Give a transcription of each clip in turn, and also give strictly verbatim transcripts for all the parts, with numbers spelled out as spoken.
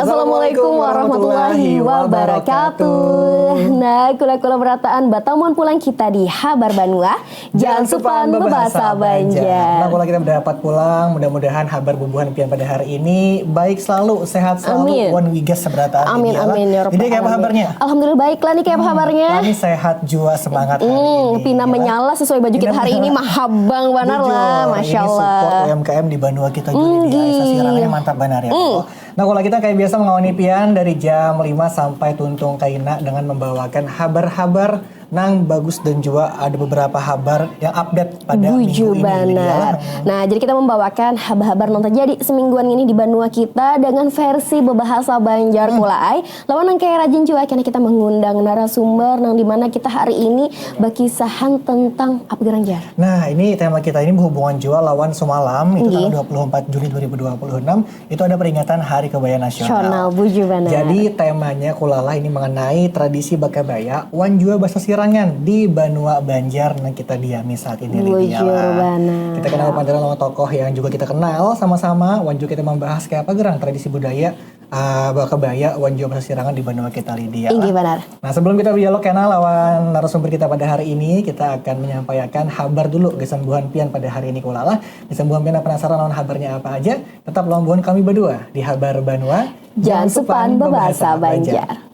Assalamualaikum warahmatullahi wabarakatuh. Nah, kula-kula berataan batamuan pulang kita di Habar Banua. Jangan supan bebahasa Banjar. Nah, kalau kita berdapat pulang, mudah-mudahan habar bubuhan pian pada hari ini baik selalu, sehat selalu, Amin. Wan wigas sabarataan Amin, ini, ya lah. amin, ya rabbal Jadi kayak apa alamin. Habarnya? Alhamdulillah baik lah nih, kayak apa habarnya? Kami sehat jua, semangat hari Hmm, ini, pina ya lah. menyala sesuai baju kita Pina hari ini, menyala. mahabang banar lah, Bujur, masya ini Allah. Support U M K M di Banua kita juga nih, Nggih. Aisa, sirangnya mantap banar ya. Hmm. Nah, kalau kita kayak biasa mengawani pian dari jam lima sampai tuntung kaina dengan membawakan habar-habar nang bagus dan juga ada beberapa habar yang update pada Bujur minggu ini. Jadi, banar. Ya. Nah, jadi kita membawakan habar-habar nang terjadi semingguan ini di banua kita dengan versi bebahasa Banjar Hmm. Kula ai. Lawan nang kayak rajin juga, karena kita mengundang narasumber nang dimana kita hari ini berkisahan tentang apa gerang, Jar? Nah, ini tema kita ini berhubungan juga lawan semalam, itu Nggih. tanggal dua puluh empat Juni dua ribu dua puluh enam, itu ada peringatan Hari Kebaya Nasional. Nasional, bujur banar. Jadi temanya Kula lah ini mengenai tradisi bakabaya wan jua basasirangan di banua Banjar nang kita diami saat ini, Lydia. Bujur banar. Kita kenal pantaran lawan tokoh yang juga kita kenal sama-sama, wan juga kita membahas kayak apa gerang tradisi budaya, ah, bakabaya wan jua basasirangan di banua kita, Lydia. Inggih, banar. Nah, sebelum kita berdialog kena lawan narasumber kita pada hari ini, kita akan menyampaikan habar dulu gasan buhan pian pada hari ini, Kula lah. Gasan buhan pian penasaran lawan habarnya apa aja, tetap lawan buhan kami berdua di Habar Banua. Jangan supan bebahasa Banjar.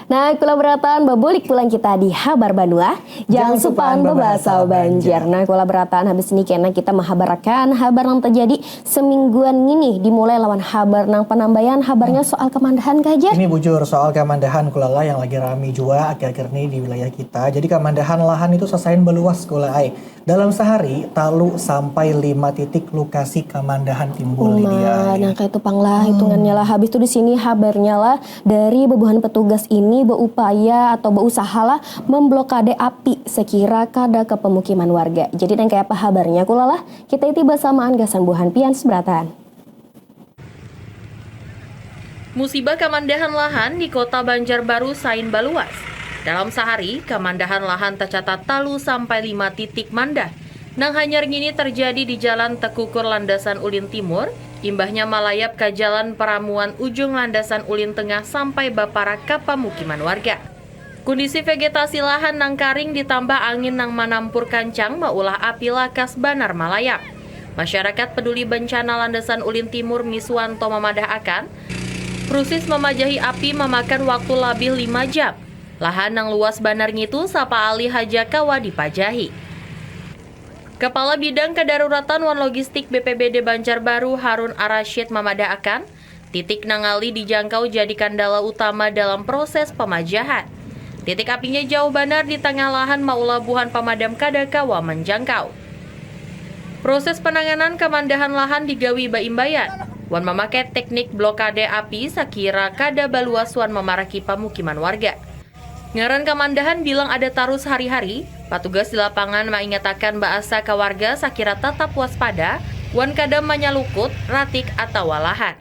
Nah, kula berataan babulik pulang kita di Habar Banua. Jangan supan bebahasa Banjar. Nah, kula berataan habis ini kena kita menghabarakan habar yang terjadi semingguan ini, dimulai lawan habar nang penambayan, habarnya soal kemandahan kah, Jar? Ini bujur soal kemandahan, Kula lah, yang lagi rami jua akhir-akhir ini di wilayah kita. Jadi kemandahan lahan itu sasain beluas, Kula ai. Dalam sehari, talu sampai lima titik lokasi kemandahan timbul, Lydia. Nah, kayak itu pang lah hitungannya lah. Habis itu di sini habarnya lah, dari bebuhan petugas ini berupaya atau berusaha lah memblokade api sekira kada ke pemukiman warga. Jadi nang kayak apa habarnya, Kula lah, kita iti bersamaan gasan buhan pian seberataan. Musibah kamandahan lahan di Kota Banjarbaru sain baluas. Dalam sahari, kamandahan lahan tacatat talu sampai lima titik mandah. Nang hanyar ngini terjadi di Jalan Tekukur Landasan Ulin Timur, imbahnya malayap ka Jalan Paramuan Ujung Landasan Ulin Tengah sampai baparak ka pamukiman warga. Kundisi vegetasi lahan nang karing ditambah angin nang manampur kancang maulah api lakas banar malayap. Masyarakat Peduli Bencana Landasan Ulin Timur Miswanto mamadahakan, prusis mamajahi api mamakan waktu labih lima jam. Lahan nang luas banar ngitu sapa alih haja kawa dipajahi. Kepala Bidang Kedaruratan wan Logistik B P B D Banjarbaru Harun Arashid mamadahakan, titik nang ngalih dijangkau jadi kandala utama dalam proses pamajahan. Titik apinya jauh banar di tangah lahan maulah buhan pamadam kada kawa manjangkau. Proses penanganan kamandahan lahan digawi baimbayan wan mamakai teknik blokade api sakira kada baluas wan mamaraki pamukiman warga. Ngaran kamandahan bilang ada tarus hari-hari, patugas di lapangan maingatakan baasa ka warga sakira tatap waspada wan kada manyalukut, ratik atawa lahan.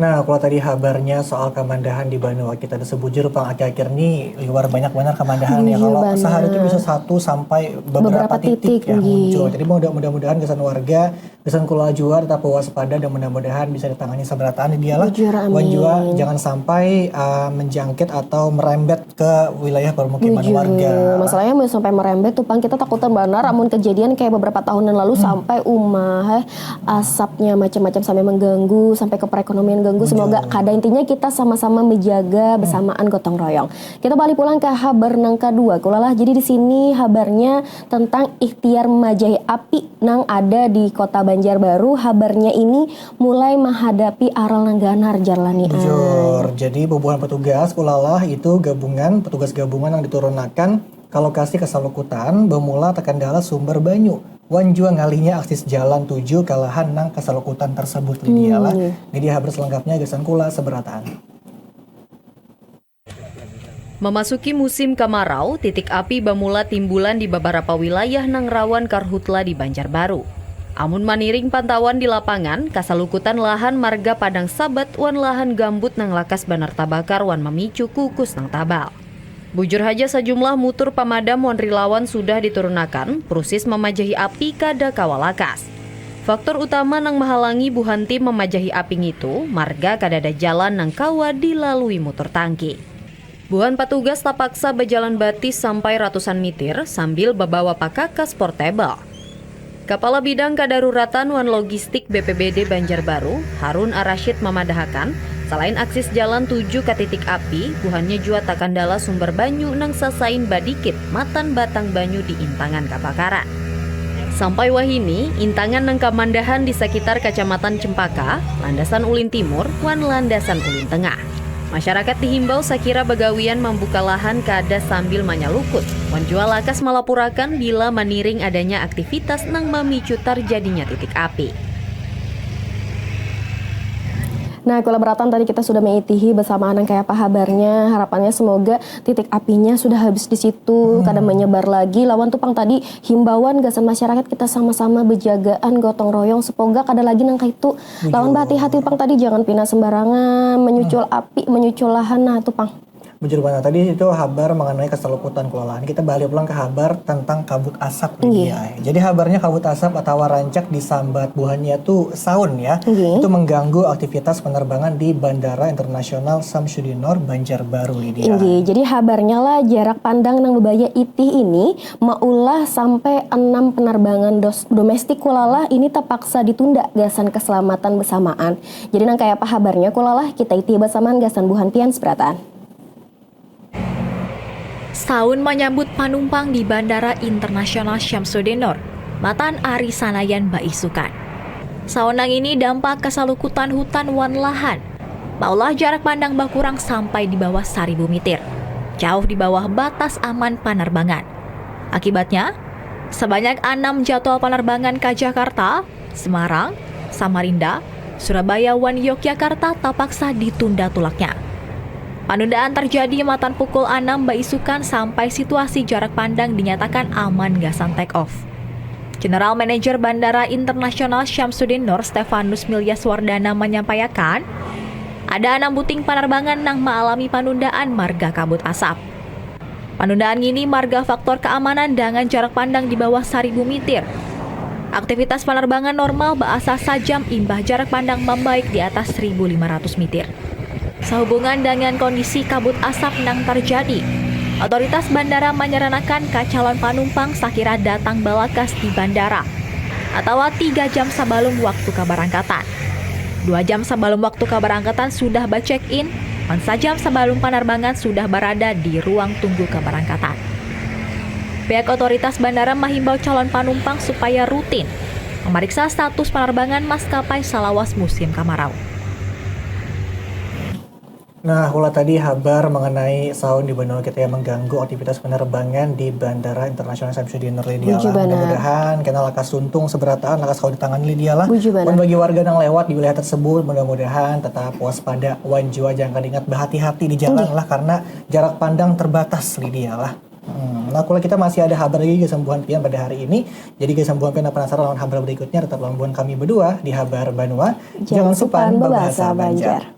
Nah, kalau tadi habarnya soal kamandahan di banua kita, sebujur pang akhir-akhir ini liwar banyak banar kamandahan ya. Bujur Kalau banar. Sehari itu bisa satu sampai beberapa Beberapa titik, titik, ya nggih. muncul. Jadi mudah- mudah-mudahan gasan warga, gasan Kula jua tetap waspada dan mudah-mudahan bisa ditangani sabarataan, Lydia lah. Bujur, Wan jua amin. Jangan sampai uh, menjangkit atau merembet ke wilayah permukiman Bujur. warga. Masalahnya mau sampai merembet tuh pang, kita takutan banar amun kejadian kayak beberapa tahunan lalu sampai umah eh, asapnya macam-macam sampai mengganggu sampai ke perekonomian ganggu. Semoga kada, intinya kita sama-sama menjaga bersamaan gotong royong. Kita balik pulang ke habar nang kedua, Kula lah. Jadi di sini habarnya tentang ikhtiar memajahi api nang ada di Kota Banjarbaru. Habarnya ini mulai menghadapi aral nang ganar, Jarlani. Bujur. Jadi bubuhan petugas Kula lah itu gabungan, petugas gabungan yang diturunakan ke lokasi kasalukutan bermula terkendala sumber banyu wan jua ngalihnya akses jalan tuju ke lahan nang kasalukutan tersebut, Lydia lah. Hmm. Jadi habar selengkapnya gasan Kula sabarataan. Memasuki musim kamarau, titik api bamula timbulan di beberapa wilayah nang rawan karhutla di Banjarbaru. Amun maniring pantauan di lapangan, kasalukutan lahan marga Padang Sabat wan lahan gambut nang lakas banar tabakar wan mamicu kukus nang tabal. Bujur haja, sajumlah mutur pamadam wan rilawan sudah diturunakan, prusis mamajahi api kada kawa lakas. Faktor utama nang mahalangi buhan tim mamajahi api ngitu, marga kadada jalan nang kawa dilalui mutur tangki. Buhan patugas tapaksa bajalan batis sampai ratusan mitir sambil babawa pakakas portable. Kapala Bidang Kadaruratan wan Logistik B P B D Banjarbaru, Harun Ar-Rasyid mamadahakan, salain aksis jalan tuju ka titik api, buhannya jua takandala sumber banyu nang sasain badikit matan batang banyu di intangan kabakaran. Sampai wahini, intangan nang kamandahan di sakitar Kacamatan Cempaka, Landasan Ulin Timur, wan Landasan Ulin Tengah. Masyarakat dihimbau sakira bagawian mambuka lahan kada sambil manyalukut, wan jua lakas malapurakan bila maniring adanya aktivitas nang mamicu tarjadinya titik api. Nah, kula barataan tadi kita sudah maitihi besamaan nang kaya apa habarnya. Harapannya semoga titik apinya sudah habis di situ, kada menyebar lagi. Lawan tu pang tadi himbauan gasan masyarakat kita sama-sama bejagaan gotong royong semoga kada lagi nang kaitu. Lawan bahati-hati pang tadi jangan pina sembarangan menyucul api, menyucul lahan nah tu pang. Bujur banar. Tadi itu habar mengenai keselukutan kelelahan. Kita balik pulang ke habar tentang kabut asap, Lydia. Jadi habarnya kabut asap atau rancak disambat buhannya tuh saun ya. Itu mengganggu aktivitas penerbangan di Bandara Internasional Samsudinor Banjarbaru, Lydia. Inggih, jadi habarnya lah jarak pandang nang bebaya itih ini maulah sampai enam penerbangan dos- domestik kulalah ini terpaksa ditunda gasan keselamatan bersamaan. Jadi nang kaya apa habarnya kulalah kita itih bersamaan gasan buhan pian seberataan. Saun manyambut panumpang di Bandara Internasional Syamsuddin Nur, matan ari Sanayan baisukan. Saun nang ini dampak kasalukutan hutan wan lahan, maulah jarak pandang bakurang sampai di bawah saribu mitir, jauh di bawah batas aman panerbangan. Akibatnya, sebanyak anam jadwal panerbangan ka Jakarta, Semarang, Samarinda, Surabaya wan Yogyakarta tapaksa ditunda tulaknya. Panundaan terjadi matan pukul anam baisukan sampai situasi jarak pandang dinyatakan aman gasan take off. General Manager Bandara Internasional Syamsuddin Nur Stefanus Milyaswardana manyampaiakan, ada anam buting panerbangan nang maalami panundaan marga kabut asap. Panundaan ngini marga faktor kaamanan dangan jarak pandang di bawah saribu mitir. Aktivitas panerbangan normal baasa sajam imbah jarak pandang mambaik di atas seribu lima ratus mitir. Sahubungan dangan kondisi kabut asap nang tarjadi, otoritas bandara manyaranakan ka calon panumpang sakira datang balakas di bandara atawa tiga jam sabalum waktu kabarangkatan. Dua jam sabalum waktu kabarangkatan sudah ba-check-in, wan sajam sabalum panarbangan sudah barada di ruang tunggu kabarangkatan. Pihak otoritas bandara mahimbau calon panumpang supaya rutin mamariksa status panarbangan maskapai salawas musim kamarau. Nah, ulah tadi habar mengenai saun di banua kita yang mengganggu aktivitas penerbangan di Bandara Internasional Samsudin Nur, Lydia lah. Mudah-mudahan kena lakas tuntung seberataan, lakas kawa ditangani, Lydia lah. Wan bagi warga nang lewat di wilayah tersebut, mudah-mudahan tetap waspada wan jua jangan kada ingat bahati-hati di jalan lah, karena jarak pandang terbatas, Lydia lah. Hmm, nah, kula kita masih ada habar lagi gasan buhan pian pada hari ini. Jadi gasan buhan pian penasaran lawan habar berikutnya, tetap lawan buhan kami berdua di Habar Banua. Jangan supan bebahasa Banjar.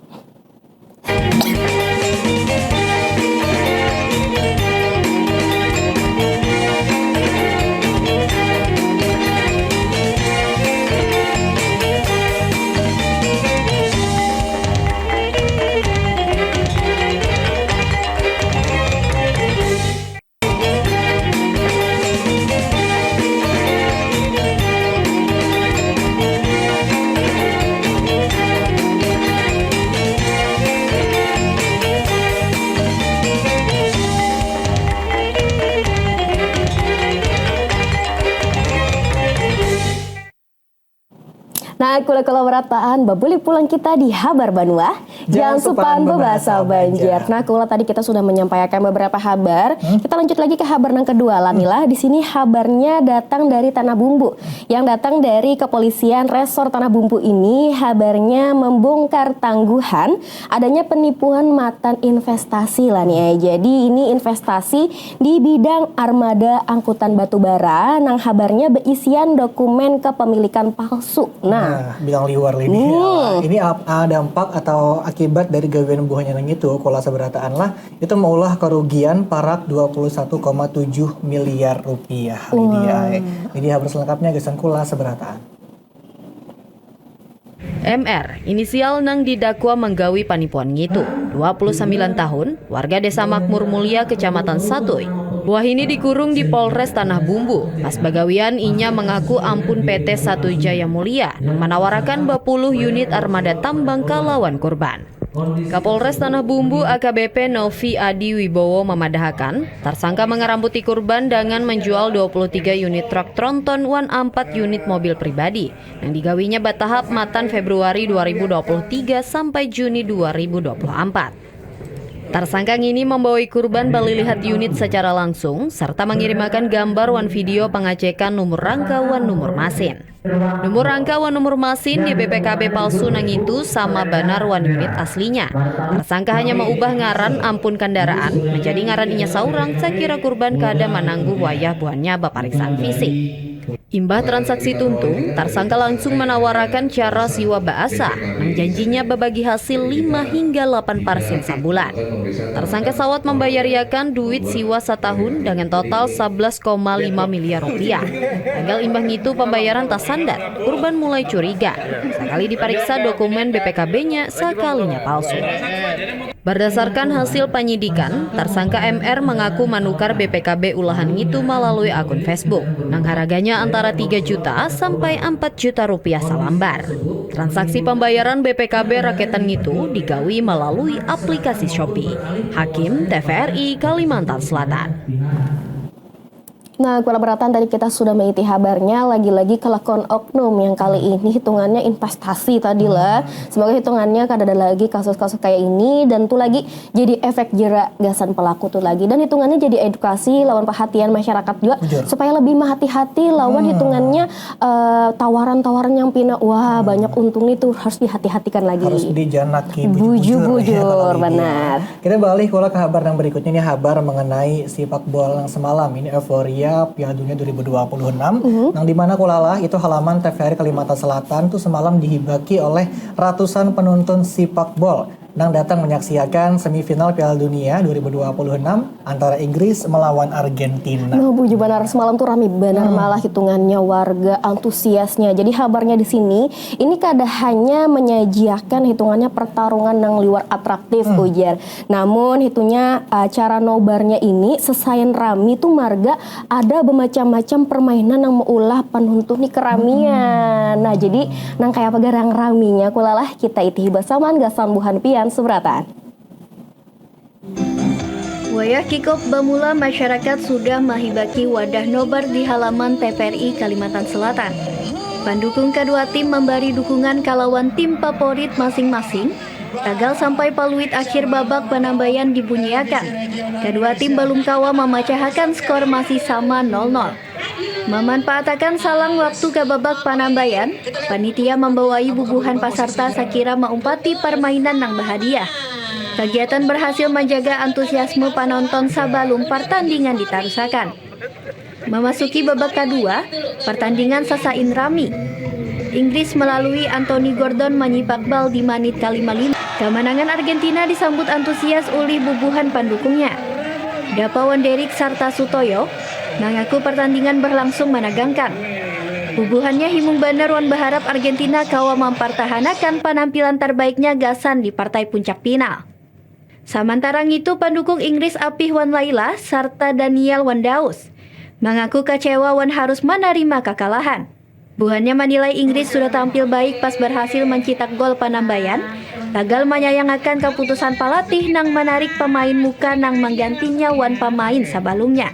Nah, kula-kula warataan, babulik pulang kita di Habar Banua. Jangan supan bebahasa Banjar. Nah, Kula, tadi kita sudah menyampaikan beberapa habar. Kita lanjut lagi ke habar yang kedua lah, Nila. Di sini habarnya datang dari Tanah Bumbu, yang datang dari Kepolisian Resor Tanah Bumbu ini. Habarnya membongkar tangguhan adanya penipuan matan investasi lah nih ya. Jadi ini investasi di bidang armada angkutan batubara nang habarnya beisian dokumen kepemilikan palsu. Nah, Nah, bilang liwar ini. Hmm. Ini ap- ah, dampak atau akibat dari gawian buhannya nang itu, Kula, sabarataan lah, itu maulah kerugian parak dua puluh satu koma tujuh miliar rupiah. Ini dia. Jadi habar selengkapnya gasan Kula sabarataan. M R, inisial nang didakwa menggawi panipuan ngitu, dua puluh sembilan tahun, warga Desa Makmur Mulia, Kecamatan Satui. Wahini dikurung di Polres Tanah Bumbu. Pas bagawian, inya mengaku ampun P T Satu Jaya Mulia nang manawarakan bapuluh unit armada tambang kalawan kurban. Kapolres Tanah Bumbu A K B P Novi Adi Wibowo memadahakan, tersangka mengerambuti kurban dengan menjual dua puluh tiga unit truk tronton wan ampat unit mobil pribadi yang digawinya batahap matan Februari dua ribu dua puluh tiga sampai Juni dua ribu dua puluh empat. Tersangka ngini membawai kurban balilihat unit secara langsung serta mengirimakan gambar wan video pengecekan nomor rangka wan nomor masin. Nomor rangka wan nomor masin di B P K B palsu nangitu sama banar wan unit aslinya. Tersangka hanya maubah ngaran ampun kendaraan menjadi ngaran inya saurang sakira kurban kada manangguh wayah buhannya bapariksaan fisik. Imbah transaksi tuntung, tersangka langsung menawarakan cara siwa baasa nang janjinya babagi hasil lima hingga lapan parsin sabulan. Tersangka sawat membayariakan duit siwa satahun dengan total sabelas koma lima miliar rupiah. Tagal imbah ngitu pembayaran tasandat, kurban mulai curiga. Sakali dipariksa dokumen B P K B-nya sakalinya palsu. Berdasarkan hasil penyidikan, tersangka M R mengaku manukar B P K B ulahan ngitu melalui akun Facebook, nang harganya antara tiga juta sampai empat juta rupiah salambar. Transaksi pembayaran B P K B raketan ngitu digawi melalui aplikasi Shopee. Hakim, T V R I, Kalimantan Selatan. Nah, kula barataan tadi kita sudah mengiti habarnya, lagi-lagi kelakon oknum yang kali ini hitungannya investasi tadi lah. Semoga hitungannya kada ada lagi kasus-kasus kayak ini dan tu lagi jadi efek jera gasan pelaku tu lagi. Dan hitungannya jadi edukasi lawan perhatian masyarakat juga supaya lebih hati-hati lawan hitungannya eh, tawaran-tawaran yang pina wah banyak untung nih tuh harus dihati-hatikan lagi. Harus dijanaki bujur-bujur. Bujur-bujur, benar. Kita beralih kula ke habar yang berikutnya, ini habar mengenai sepak bola yang semalam. Ini euforia Piala Dunia dua ribu dua puluh enam, yang dimana kula lah itu halaman T V R I Kalimantan Selatan tuh semalam dihibaki oleh ratusan penonton sepak bola nang datang menyaksiakan semifinal Piala Dunia dua ribu dua puluh enam antara Inggris melawan Argentina. Nah, bujur banar, semalam tuh rame banar malah hitungannya warga antusiasnya. Jadi habarnya di sini ini kada hanya menyajiakan hitungannya pertarungan nang liwar atraktif ujar. Namun hitungnya acara nobarnya ini sesain rame tuh marga ada bermacam-macam permainan yang meulah penonton nih keramian. Nah, jadi nang kayak apa garang raminya kulalah kita itihi bersamaan gasan buhan pian seberataan. Wayah kick off bamula, masyarakat sudah mahibaki wadah nobar di halaman T V R I Kalimantan Selatan. Pandukung kadua tim mambari dukungan kalawan tim paporit masing-masing, tagal sampai paluit akhir babak panambayan dibunyiakan. Kadua tim balum kawa mamacahakan skor masih sama nol nol. Mamanpaatakan salang waktu ka babak panambayan, panitia mambawai bubuhan pasarta sakira maumpati parmainan nang bahadiah. Kagiatan barhasil manjaga antusiasme panonton sabalum partandingan ditarusakan. Mamasuki babak kadua, partandingan sasain rami. Inggris malalui Anthony Gordon manyipak bal di manit kalima lima. Kamanangan Argentina disambut antusias ulih bubuhan pandukungnya. Dapa wan Derrick sarta Sutoyo mangaku partandingan barlangsung managangkan. Bubuhannya himung banar wan baharap Argentina kawa mampartahanakan panampilan tarbaiknya gasan di partai puncak pinal. Samantara ngitu, pandukung Inggris Apih wan Laila sarta Daniel wan Daus mangaku kacewa wan harus manarima kakalahan. Buhannya manilai Inggris sudah tampil baik pas barhasil mancitak gol panambayan, tagal manyayangakan kaputusan palatih nang manarik pamain muka nang manggantinya wan pamain sabalumnya.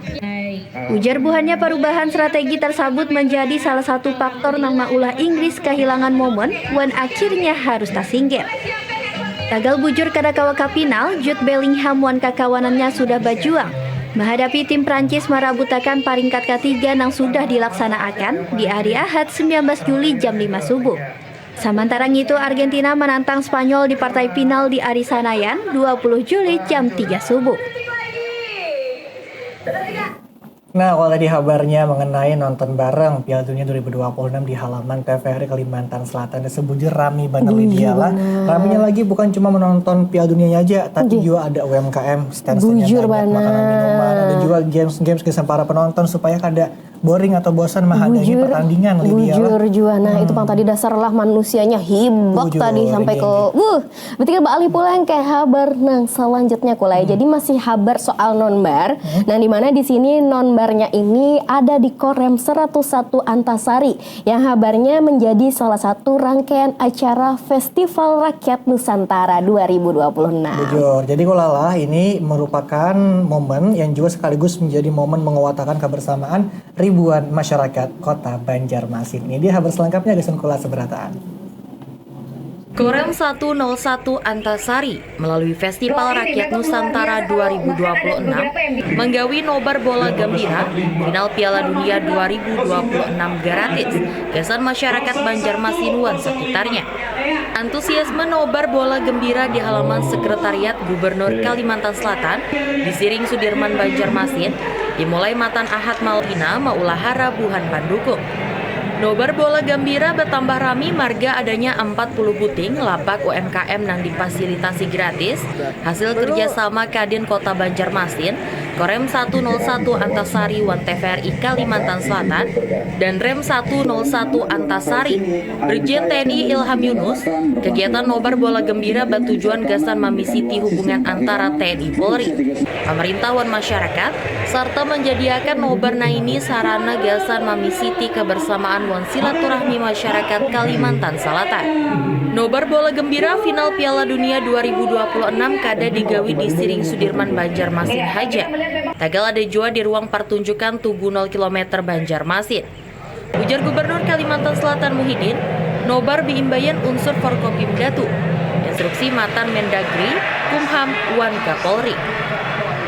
Ujar buhannya parubahan strategi tarsabut manjadi salah satu faktor nang maulah Inggris kahilangan momen wan akhirnya harus tasingkir. Tagal bujur kada kawa ka pinal, Jude Bellingham wan kakawanannya sudah bajuang mahadapi tim Prancis marabutakan paringkat katiga nang sudah dilaksanaakan di ari Ahad sembilan belas Juli jam lima subuh. Samantara ngitu, Argentina manantang Spanyol di partai pinal di ari Sanayan dua puluh Juli jam tiga subuh. Nah, kalau tadi habarnya mengenai nonton bareng Piala Dunia dua ribu dua puluh enam di halaman T V R I Kalimantan Selatan, sebujur rami banget Lydia lah. Raminya lagi bukan cuma menonton Piala Dunianya aja, tapi juga ada U M K M, stand-standnya banyak, makanan, minuman, ada juga games-games gasan para penonton supaya kada boring atau bosan menghadapi pertandingan, Lydia lah. Bujur jua. Nah, itu pang tadi dasar lah manusianya hibak tadi sampai ke wuh. Betika baalih pulang ke habar nang salanjutnya kulai. Jadi masih habar soal nonbar. Nang dimana di sini nonbarnya ini ada di Korem seratus satu Antasari yang habarnya menjadi salah satu rangkaian acara Festival Rakyat Nusantara dua ribu dua puluh enam. Bujur. Jadi kulalah ini merupakan momen yang juga sekaligus menjadi momen menguatakan kebersamaan ribuan masyarakat Kota Banjarmasin. Ini dia habar selengkapnya gasan kula seberataan. Korem satu nol satu Antasari melalui Festival Rakyat Nusantara dua ribu dua puluh enam manggawi nobar bola gambira final Piala Dunia dua ribu dua puluh enam gratis gasan masyarakat Banjarmasin wan sekitarnya. Antusiasme nobar bola gembira di halaman Sekretariat Gubernur Kalimantan Selatan di Siring Sudirman Banjarmasin dimulai matan Ahad malam dina maulah harabuhan pandukung. Nobar bola gambira batambah rami marga adanya ampat puluh buting lapak U M K M nang dipasilitasi gratis hasil kerjasama Kadin Kota Banjarmasin, Korem satu nol satu Antasari wan T V R I Kalimantan Selatan, dan Rem satu nol satu Antasari, Brigjen T N I Ilham Yunus. Kegiatan nobar bola gembira batujuan gasan mamisiti hubungan antara T N I Polri, pamarintah wan masyarakat, sarta manjadiakan nobar naini sarana gasan mamisiti kabarsamaan wan silaturahmi masyarakat Kalimantan Salatan. Nobar bola gembira final Piala Dunia dua ribu dua puluh enam kada digawi di Siring Sudirman Banjarmasin haja. Tagal ada jua di ruang partunjukan Tugu nol kilometer Banjarmasin. Ujar Gubernur Kalimantan Selatan Muhidin, nobar biimbayan unsur Forkopimda tu, instruksi matan Mendagri, Kumham, wan Kapolri.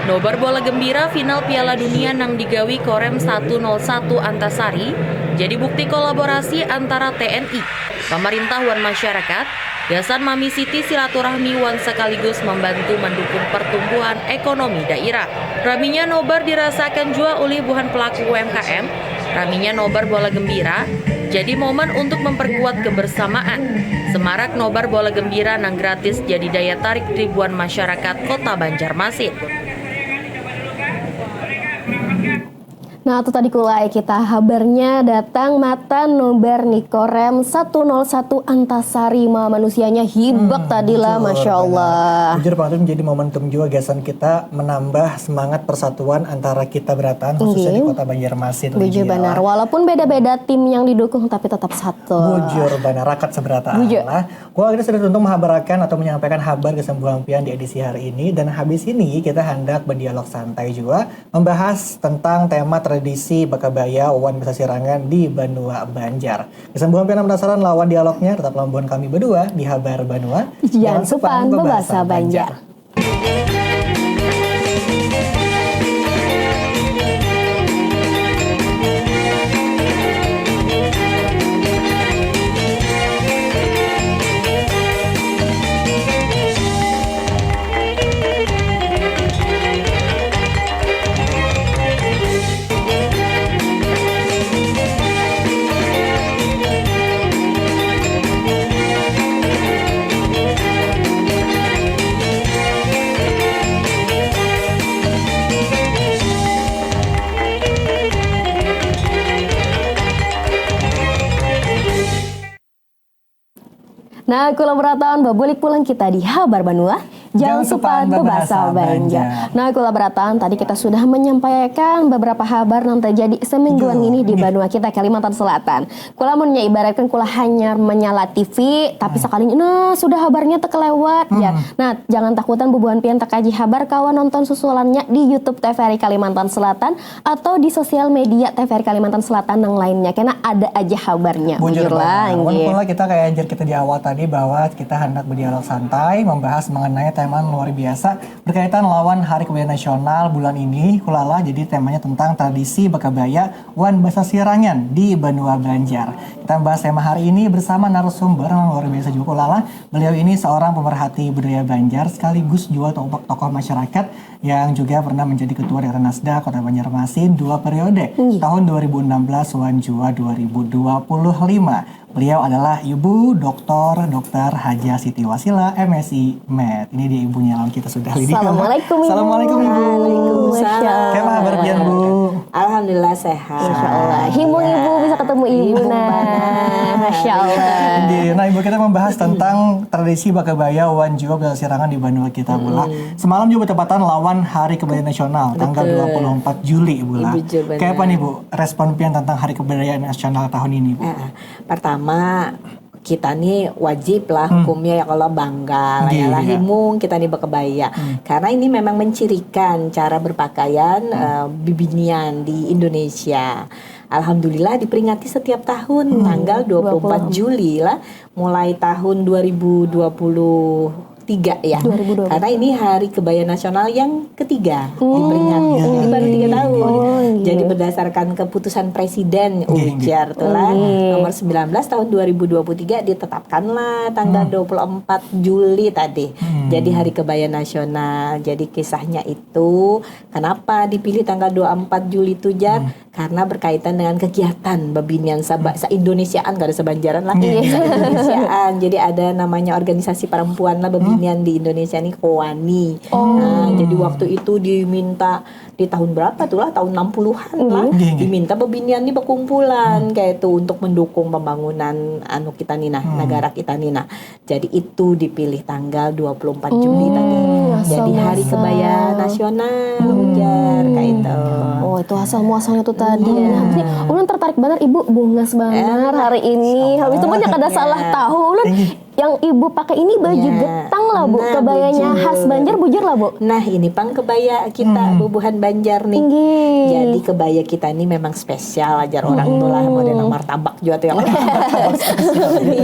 Nobar bola gembira final Piala Dunia nang digawi Korem satu nol satu Antasari jadi bukti kolaborasi antara T N I, pamarintah wan masyarakat, gasan mamisiti silaturahmi wan sakaligus mambantu mandukung partumbuhan ekonomi dairah. Raminya nobar dirasakan jua ulih buhan pelaku U M K M, raminya nobar bola gembira jadi momen untuk memperkuat kebersamaan. Semarak nobar bola gembira nang gratis jadi daya tarik ribuan masyarakat Kota Banjarmasin. Nah, itu tadi kulai kita habarnya datang matan nobar Nikorem satu nol satu Antasari ma manusianya hibak hmm, tadi lah, masya Allah. Jujur banget menjadi momentum juga gasan kita menambah semangat persatuan antara kita berataan khususnya di kota Banjarmasin. Bujur benar, walaupun beda-beda tim yang didukung tapi tetap satu. Bujur benar, rakat seberataan lah. Wah, kita sudah tuntung menghabarkan atau menyampaikan habar gasan buhan pian di edisi hari ini, dan habis ini kita hendak berdialog santai juga membahas tentang tema tradisi bakabaya wan basasirangan di banua Banjar. Gasan buhan pian penasaran lawan dialognya, tetap lawan kami berdua di Habar Banua. Jangan supan bebasa Banjar. Nah, kulawarga, babulik pulang kita di Habar Banua. Jangan supan bebahasa Banjar. Nah, kula barataan tadi kita sudah menyampaikan beberapa habar nang terjadi semingguan ini di banua kita, Kalimantan Selatan. Kula munnya ibaratkan kula hanyar menyala T V, tapi sakalinya, nah, sudah habarnya tekelewat, ya. Nah, jangan takutan bubuhan pian takaji habar kawa nonton susulannya di YouTube T V R I Kalimantan Selatan atau di sosial media T V R I Kalimantan Selatan nang lainnya. Kena ada aja habarnya. Bujur lah, nggih. Walaupun kita kayak anjir kita di awal tadi bahwa kita hendak berdialog santai, membahas mengenai tema yang luar biasa berkaitan lawan Hari Kebaya Nasional bulan ini, kulalah. Jadi temanya tentang tradisi bakabaya wan basasirangan di banua Banjar. Kita membahas tema hari ini bersama narasumber yang luar biasa juga, kulalah. Beliau ini seorang pemerhati budaya Banjar sekaligus juga tokoh, tokoh masyarakat yang juga pernah menjadi ketua D R Nasda Kota Banjarmasin dua periode, tahun dua ribu enam belas wan jua dua ribu dua puluh lima. Beliau adalah Ibu Doktor Doktor Haja Siti Wasila, M Si, Med. Ini dia ibunya lawan kita sudah. Assalamualaikum, Ibu. Assalamualaikum, Ibu. Waalaikumsalam. Kaya apa habar pian, Bu? Alhamdulillah sehat. Insya Allah. Himung, Ibu, bisa ketemu Ibu. Himung, nah. Masya Allah. Nah, Ibu, kita membahas tentang tradisi bakabaya wan jua basasirangan di banua kita, Bu lah. Semalam juga bertepatan lawan Hari Kebaya Nasional, tanggal dua puluh empat Juli, Bu lah. Kaya apa nih, Bu, respon pian tentang Hari Kebaya Nasional tahun ini, Bu? Pertama, kita nih wajib lah hukumnya ya kalau bangga lah, ya lah, himung kita nih bakabaya. Karena ini memang mencirikan cara berpakaian, eh, bibinian di Indonesia. Alhamdulillah diperingati setiap tahun tanggal dua puluh empat Juli lah, mulai tahun dua ribu dua puluh tiga ya. Karena ini Hari Kebaya Nasional yang ketiga diperingati. Ini baru tiga tahun. Jadi berdasarkan keputusan Presiden, ujar tuh lah, nomor sembilan belas tahun dua ribu dua puluh tiga ditetapkanlah tanggal dua puluh empat Juli tadi. Jadi Hari Kebaya Nasional. Jadi kisahnya itu, kenapa dipilih tanggal dua puluh empat Juli tuh, Jar? Karena berkaitan dengan kegiatan bebinian sa-Indonesiaan, kada sa-Banjaran lah, sa-Indonesiaan. Jadi ada namanya organisasi perempuan lah bebinian di Indonesia nih, KOANI. Nah, jadi waktu itu diminta di tahun berapa tuh lah, tahun enam puluhan lah, diminta bebinian nih berkumpulan kayak itu untuk mendukung pembangunan anu kita nih nah, negara kita nih nah. Jadi itu dipilih tanggal dua puluh empat Juli tadi. Jadi hari kebaya nasional, ujar kayak itu. Oh, itu asal muasalnya tuh tadi. Nah, ini ulun tertarik banget, Ibu, bungas banget hari ini. Habis itu banyak ada salah tahu. Ulun yang Ibu pakai ini baju getang lah, Bu. Kebayanya khas Banjar, bujur lah, Bu. Nah, ini pang kebaya kita bubuhan Banjar nih. Jadi kebaya kita ini memang spesial, ajar orang tuh lah, model martabak jua tuh yang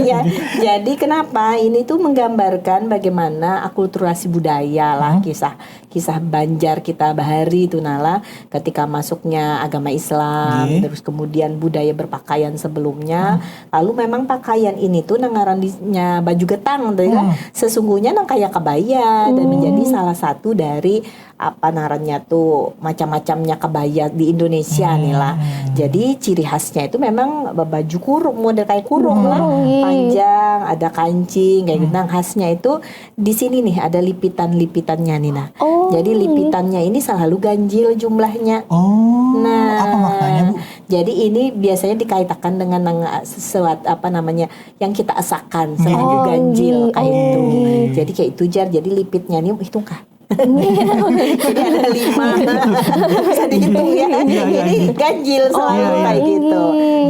iya. Jadi kenapa ini tuh menggambarkan bagaimana akulturasi budaya lah, kisah kisah Banjar kita bahari tuh nala, ketika masuknya agama Islam, terus kemudian budaya berpakaian sebelumnya, lalu memang pakaian ini tuh nang ngarannya baju getang tuh ya. Sesungguhnya nang kaya kebaya dan menjadi salah satu dari apa narannya tuh macam-macamnya kebaya di Indonesia nih lah. Jadi ciri khasnya itu memang baju kurung, model kayak kurung lah, panjang, ada kancing kayak gitu. Nah, khasnya itu di sini nih ada lipitan-lipitannya nih nah. Jadi lipitannya ini selalu ganjil jumlahnya. Oh, nah, apa maknanya, Bu? Jadi ini biasanya dikaitakan dengan nang sesuatu apa namanya yang kita esakan selalu ganjil kayak itu. Jadi kayak itu, Jar. Jadi lipitnya nih hitung kah? Jadi ada lima. Bisa dihitung ya. Ini ganjil selalu kayak gitu.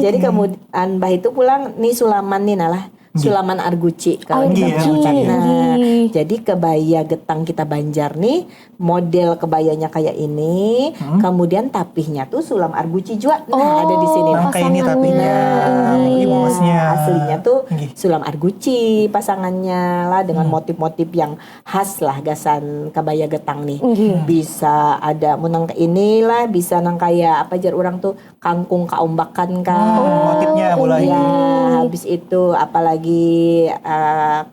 Jadi kemudian bah itu pulang nih sulaman nih nalah. Sulaman arguci kalau kita. Nah, jadi kebaya getang kita Banjar nih model kebayanya kayak ini, kemudian tapihnya tuh sulam arguci juga. Nah, ada di sini. Nah, kayak ini tapihnya. Aslinya tuh sulam arguci pasangannya lah dengan motif-motif yang khas lah gasan kebaya getang nih. Bisa ada mun nang inilah, bisa nang kayak apa jar orang tuh kangkung kaumbakan kah. Motifnya mulai. Ya, habis itu apalagi uh,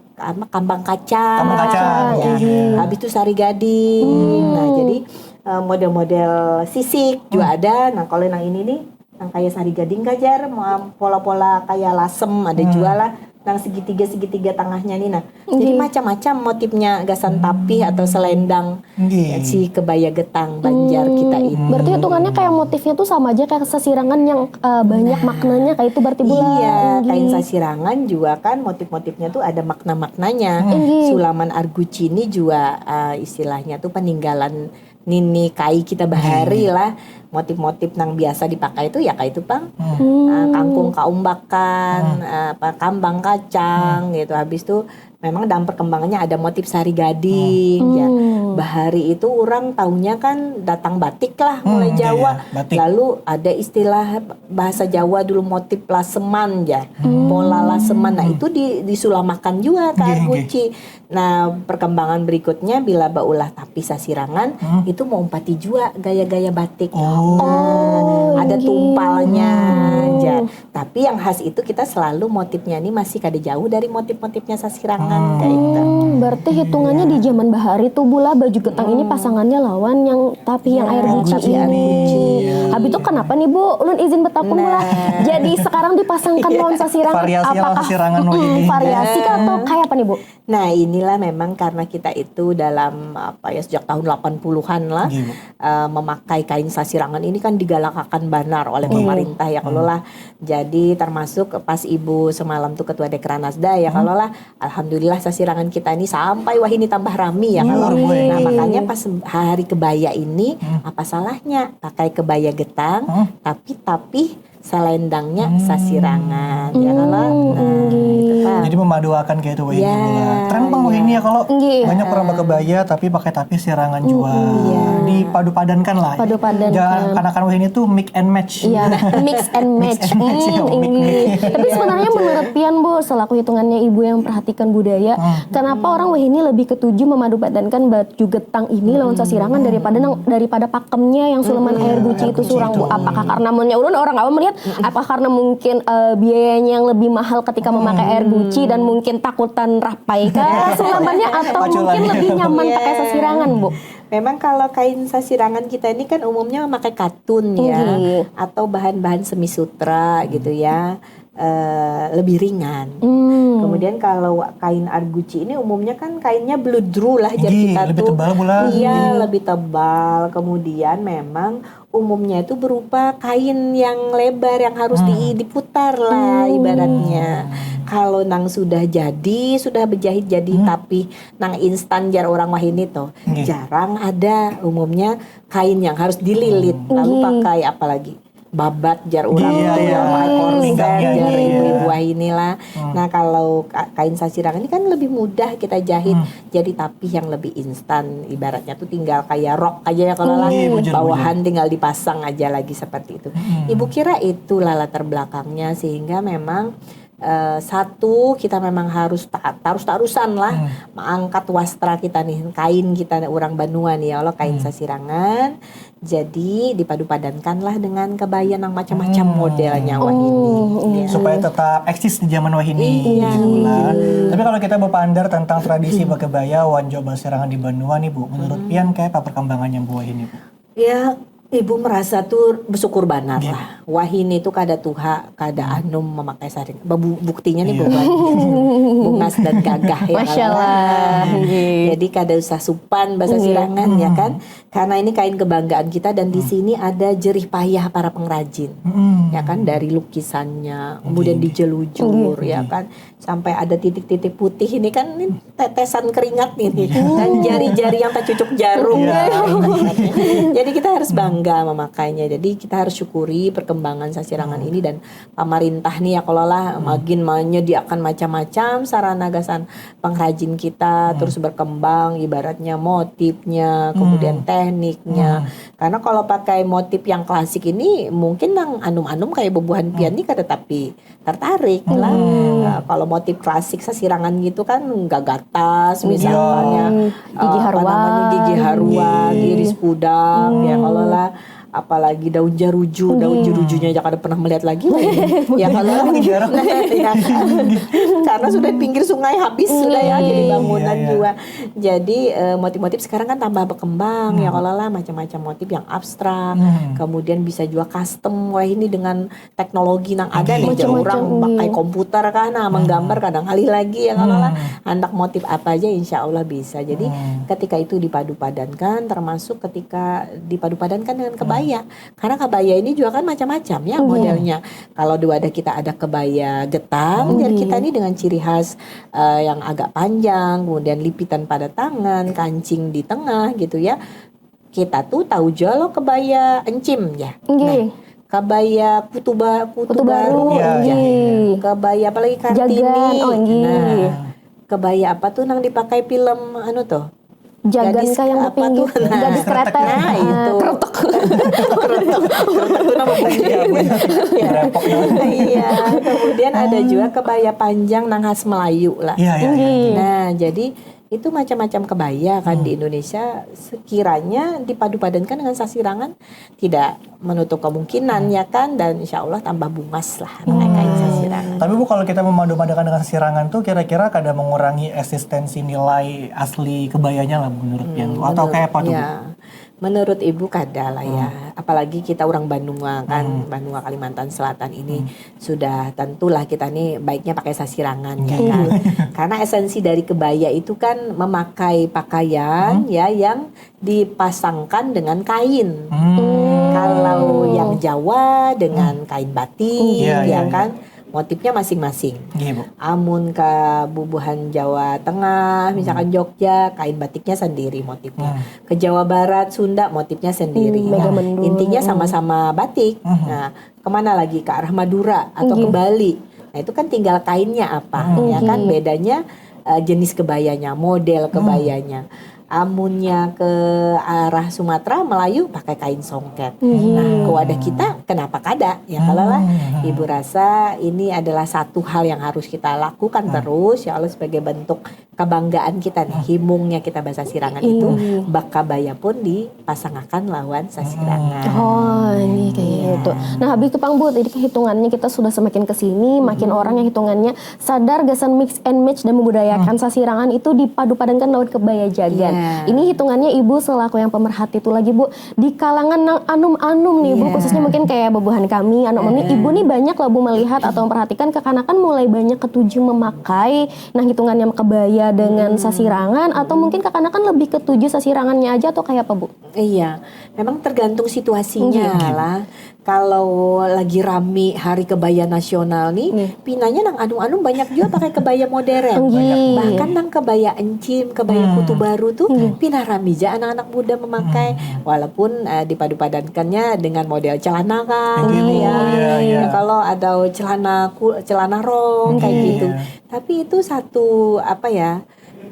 kambang kacang. Kambang kacang. Ya. Habis itu sari gading. Hmm. Nah, jadi uh, model-model sisik juga hmm. ada. Nah, kalau yang ini nih yang kayak sari gading kajar, pola-pola kayak lasem ada hmm. juga lah. Nang segitiga-segitiga tangahnya ni nah. Jadi macam-macam motifnya gasan tapih atau selendang Nggih. si kebaya getang Banjar kita ini. Berarti hitungannya kayak motifnya tuh sama aja kayak sasirangan yang uh, banyak maknanya kayak itu berarti bula. Iya, Nggih. Kain sasirangan juga kan motif-motifnya tuh ada makna-maknanya. Sulaman arguci ini juga uh, istilahnya tuh peninggalan nini kai kita bahari lah. Motif-motif nang biasa dipakai itu ya kayak itu pang. Uh, kangkung kaumbakan, uh, apa kambang kacang gitu. Habis itu memang dalam perkembangannya ada motif sari gading ya. Bahari itu orang taunya kan datang batik lah mulai Hmm, Jawa. iya, batik. Lalu ada istilah bahasa Jawa dulu motif laseman ya. Pola laseman. Nah, itu di, disulamakan juga ke Nggih, air nggih. guci. Nah, perkembangan berikutnya bila baulah tapih sasirangan Hmm. itu meumpati juga gaya-gaya batik. Oh. Nah, ada nggih. Tumpalnya aja. Tapi yang khas itu kita selalu motifnya ini masih kada jauh dari motif-motifnya sasirangan kayak itu. Hmm, berarti hitungannya di zaman bahari tuh bula baju getang ini pasangannya lawan yang tapih yang air guci Tapih air ini. guci. Habis itu kenapa nih Bu? Ulun izin bertapung bula. Jadi sekarang dipasangkan lawan sasirangan. Variasi lawan Apakah sasirangan Mm-mm, ini. variasi kah atau kayak apa nih Bu? Nah, inilah memang karena kita itu dalam apa ya sejak tahun delapan puluhan lah Nggih, Bu. eh, memakai kain sasirangan ini kan digalakakan banar oleh pemerintah ya kalau lah. Jadi termasuk pas Ibu semalam tuh ketua Dekranasda ya kalau lah alhamdulillah sasirangan kita ini sampai wah ini tambah rami ya kalau. Luar biasa. Nah, makanya pas hari kebaya ini apa salahnya pakai kebaya getang tapi tapi selendangnya sasirangan ya kalau. Nah, itu kan. Jadi memaduakan kayak itu wah ini Ya, bula. Tren pang wah ini ya kalau Nggih. banyak orang berkebaya tapi pakai tapih sirangan juga. Dipadu padankan lah. Padu padankan. Jangan kanakan wah ini tuh mix and match. Iya, mix and match. and match, Hmm, mix, inggih. Tapi sebenarnya menurut pian Bu, selaku hitungannya ibu yang perhatikan budaya, kenapa orang wah ini lebih ketuju memadupadankan baju getang ini lawan sasirangan daripada nang, daripada pakemnya yang suleman air guci itu surang Bu? Apakah karena munnya ulun orang awam melihat, apakah karena mungkin eh, biayanya yang lebih mahal ketika memakai air guci dan mungkin takutan rapai kah sulemannya atau mungkin Paculannya. Lebih nyaman pakai sasirangan Bu? Memang kalau kain sasirangan kita ini kan umumnya memakai katun ya Nggih. atau bahan-bahan semi sutra gitu ya. Eh, lebih ringan. Hmm. Kemudian kalau kain arguci ini umumnya kan kainnya bludru lah jar Nggih, kita lebih tuh. tebal pula. Iya, lebih tebal. Kemudian memang umumnya itu berupa kain yang lebar yang harus di- diputar lah ibaratnya. Kalau nang sudah jadi, sudah berjahit jadi tapi nang instan jar orang wahini tuh Nggih. jarang ada umumnya kain yang harus dililit lalu Nggih. Pakai apalagi babat jar orang Iya, tuh iya. ya pakai korset Pinggangnya, jar iya. ibu-ibu wahini lah. Nah kalau ka- kain sasirangan ini kan lebih mudah kita jahit jadi tapih yang lebih instan ibaratnya tuh tinggal kayak rok aja ya kalau lah Iya, bujur, bawahan tinggal dipasang aja lagi seperti itu. Ibu kira itulah latar belakangnya sehingga memang eh, satu kita memang harus taat harus tarusan lah mengangkat wastra kita nih kain kita nih orang banua nih ya Allah kain sasirangan jadi dipadu padankanlah dengan kebaya yang macam-macam modelnya wah ini. Ya. Supaya tetap eksis di zaman wahini. Iya. Bulan. Tapi kalau kita berpandar tentang tradisi berkebaya wan jua berserangan di banua nih Bu, menurut pian kayak apa perkembangannya Bu wahini Bu? Ya, ibu merasa tuh bersyukur banar lah. Wahini tuh kada tuha, kada anum memakai saring. Bebu- Buktinya nih bukan bungas dan gagah ya. Masya Kalau Allah. Jadi kada usah supan bahasa sirangan ya kan. Karena ini kain kebanggaan kita dan di sini ada jerih payah para pengrajin. Ya kan dari lukisannya, kemudian dijelujur ya kan sampai ada titik-titik putih ini kan ini tetesan keringat ini dan jari-jari yang tercucuk jarum. Jadi kita harus bangga memakainya. Jadi kita harus syukuri perkembangan sasirangan ini dan pemerintah nih ya kalau lah magin menyediakan macam-macam sarana gasan pengrajin kita terus berkembang ibaratnya motifnya kemudian tekniknya karena kalau pakai motif yang klasik ini mungkin nang anum-anum kayak bebuhan pian nih kada tapi tertarik lah. Nah, kalau motif klasik sasirangan gitu kan gagatas misalnya Gigi eh, apa haruan. Namanya gigi haruan, iris pudang ya kalau lah apalagi daun jaruju, daun jarujunya aja kada pernah melihat lagi. Ya kalau ya, karena sudah pinggir sungai habis sudah ya, jadi bangunan juga. Jadi eh, motif-motif sekarang kan tambah berkembang ya, kalau lah macam-macam motif yang abstrak, kemudian bisa juga custom. Wah, ini dengan teknologi nang ada nih, orang pakai komputer kan, nah, menggambar kadang kali lagi ya kalau lah, handak motif apa aja insya Allah bisa. Jadi ketika itu dipadu padankan, termasuk ketika dipadu padankan dengan kebaya, karena kebaya ini juga kan macam-macam ya modelnya. Kalau di wadah kita ada kebaya getang, jar kita nih, dengan ciri khas eh, yang agak panjang, kemudian lipitan pada tangan, kancing di tengah gitu ya. Kita tuh tahu jua lo kebaya encim ya. Nah, kebaya kutu, ba, kutu baru, kebaya apa lagi, kartini. Jagan, oh, nah, kebaya apa tuh nang dipakai film anu tuh? Jagan kayak apa tuh? Nah, gadis kretek. Nah, itu. Keretok. Keretok. Keretok tuh nama baju. Iya, kemudian ada juga kebaya panjang nang khas Melayu lah. Iya, iya, iya. Nah, jadi itu macam-macam kebaya kan di Indonesia, sekiranya dipadu-padankan dengan sasirangan, tidak menutup kemungkinan ya kan, dan insya Allah tambah bungas lah pakai kain sasirangan. Tapi Bu, kalau kita memadu-padankan dengan sasirangan tuh kira-kira kada mengurangi eksistensi nilai asli kebayanya lah menurut pian, atau kayak apa tuh, Bu? Ya, menurut Ibu kada lah ya, apalagi kita orang banua kan, banua Kalimantan Selatan ini sudah tentulah kita nih baiknya pakai sasirangan ya kan. Karena esensi dari kebaya itu kan memakai pakaian ya yang dipasangkan dengan kain. Kalau yang Jawa dengan kain batik, ya kan, motifnya masing-masing. Amun ke bubuhan Jawa Tengah, misalkan Jogja, kain batiknya sendiri motifnya. Ke Jawa Barat, Sunda, motifnya sendiri. Nah, intinya sama-sama batik. Nah, kemana lagi, ke arah Madura atau ke Bali? Nah, itu kan tinggal kainnya apa, ya kan? Bedanya uh, jenis kebayanya, model kebayanya. Amunnya ke arah Sumatera, Melayu pakai kain songket. Nah, ke wadah kita kenapa kada? Ya kalau lah, Ibu rasa ini adalah satu hal yang harus kita lakukan terus ya Allah, sebagai bentuk kebanggaan kita nih, himungnya kita basasirangan itu, bakabaya pun dipasangakan lawan sasirangan. Oh, ini kayak gitu. Nah, habis itu pang Bu, jadi kehitungannya kita sudah semakin kesini, makin orang yang hitungannya sadar gasan mix and match dan membudayakan sasirangan itu dipadu-padankan lawan kebaya jagan. Ini hitungannya Ibu selaku yang pemerhati itu lagi, Bu, di kalangan nang anum-anum nih, Bu, khususnya mungkin kayak bubuhan kami, anak mami, Ibu nih banyak lah, Bu, melihat atau memperhatikan kekanakan mulai banyak ketuju memakai, nah, hitungannya kebaya dengan sasirangan, atau mungkin kekanakan lebih ketuju sasirangannya aja atau kayak apa, Bu? Iya, memang tergantung situasinya lah. Kalau lagi rami Hari Kebaya Nasional nih, pinanya nang anum-anum banyak juga pakai kebaya modern. Bahkan nang kebaya encim, kebaya kutu baru tuh pina rami ja anak-anak muda memakai. Walaupun uh, dipadu-padankannya dengan model celana kan, ya. Nah, kalau atau celana ku, celana rok kayak gitu. Tapi itu satu apa ya?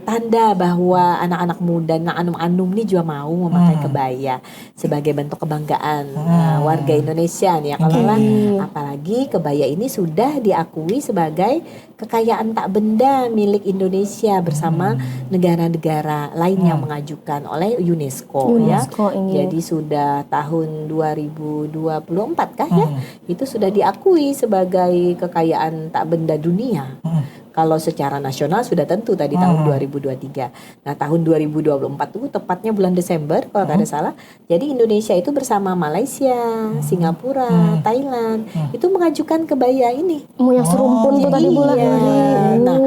Tanda bahwa anak-anak muda nang anum-anum nih juga mau memakai kebaya sebagai bentuk kebanggaan uh, warga Indonesia nih ya kalau lah, apalagi kebaya ini sudah diakui sebagai kekayaan tak benda milik Indonesia bersama negara-negara lain yang mengajukan oleh UNESCO, ya. Jadi sudah tahun dua ribu dua puluh empat kah ya? Itu sudah diakui sebagai kekayaan tak benda dunia. Kalau secara nasional sudah tentu tadi tahun dua ribu dua tiga. Nah, tahun dua ribu dua puluh empat itu tepatnya bulan Desember kalau kada salah. Jadi Indonesia itu bersama Malaysia, Singapura, Thailand itu mengajukan kebaya ini. Mau yang serumpun tuh tadi, Bu, lah. Iya. Nah,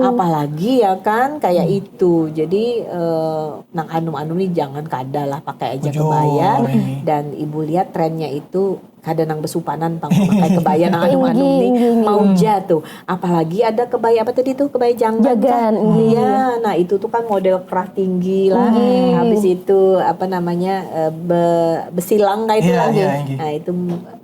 apalagi ya kan kayak itu. Jadi eh, nang anum-anum nih jangan kada lah, pakai aja kebaya. Dan Ibu lihat trennya itu kada nang besupanan pang memakai kebaya nang anum-anum nih. Mau ja tuh. Apalagi ada kebaya apa tadi tuh? Kebaya janggan. Jagan, iya. Nah, itu tuh kan model kerah tinggi lah. Habis itu apa namanya? Eh, be, besilang kayak itu lagi. Nah, itu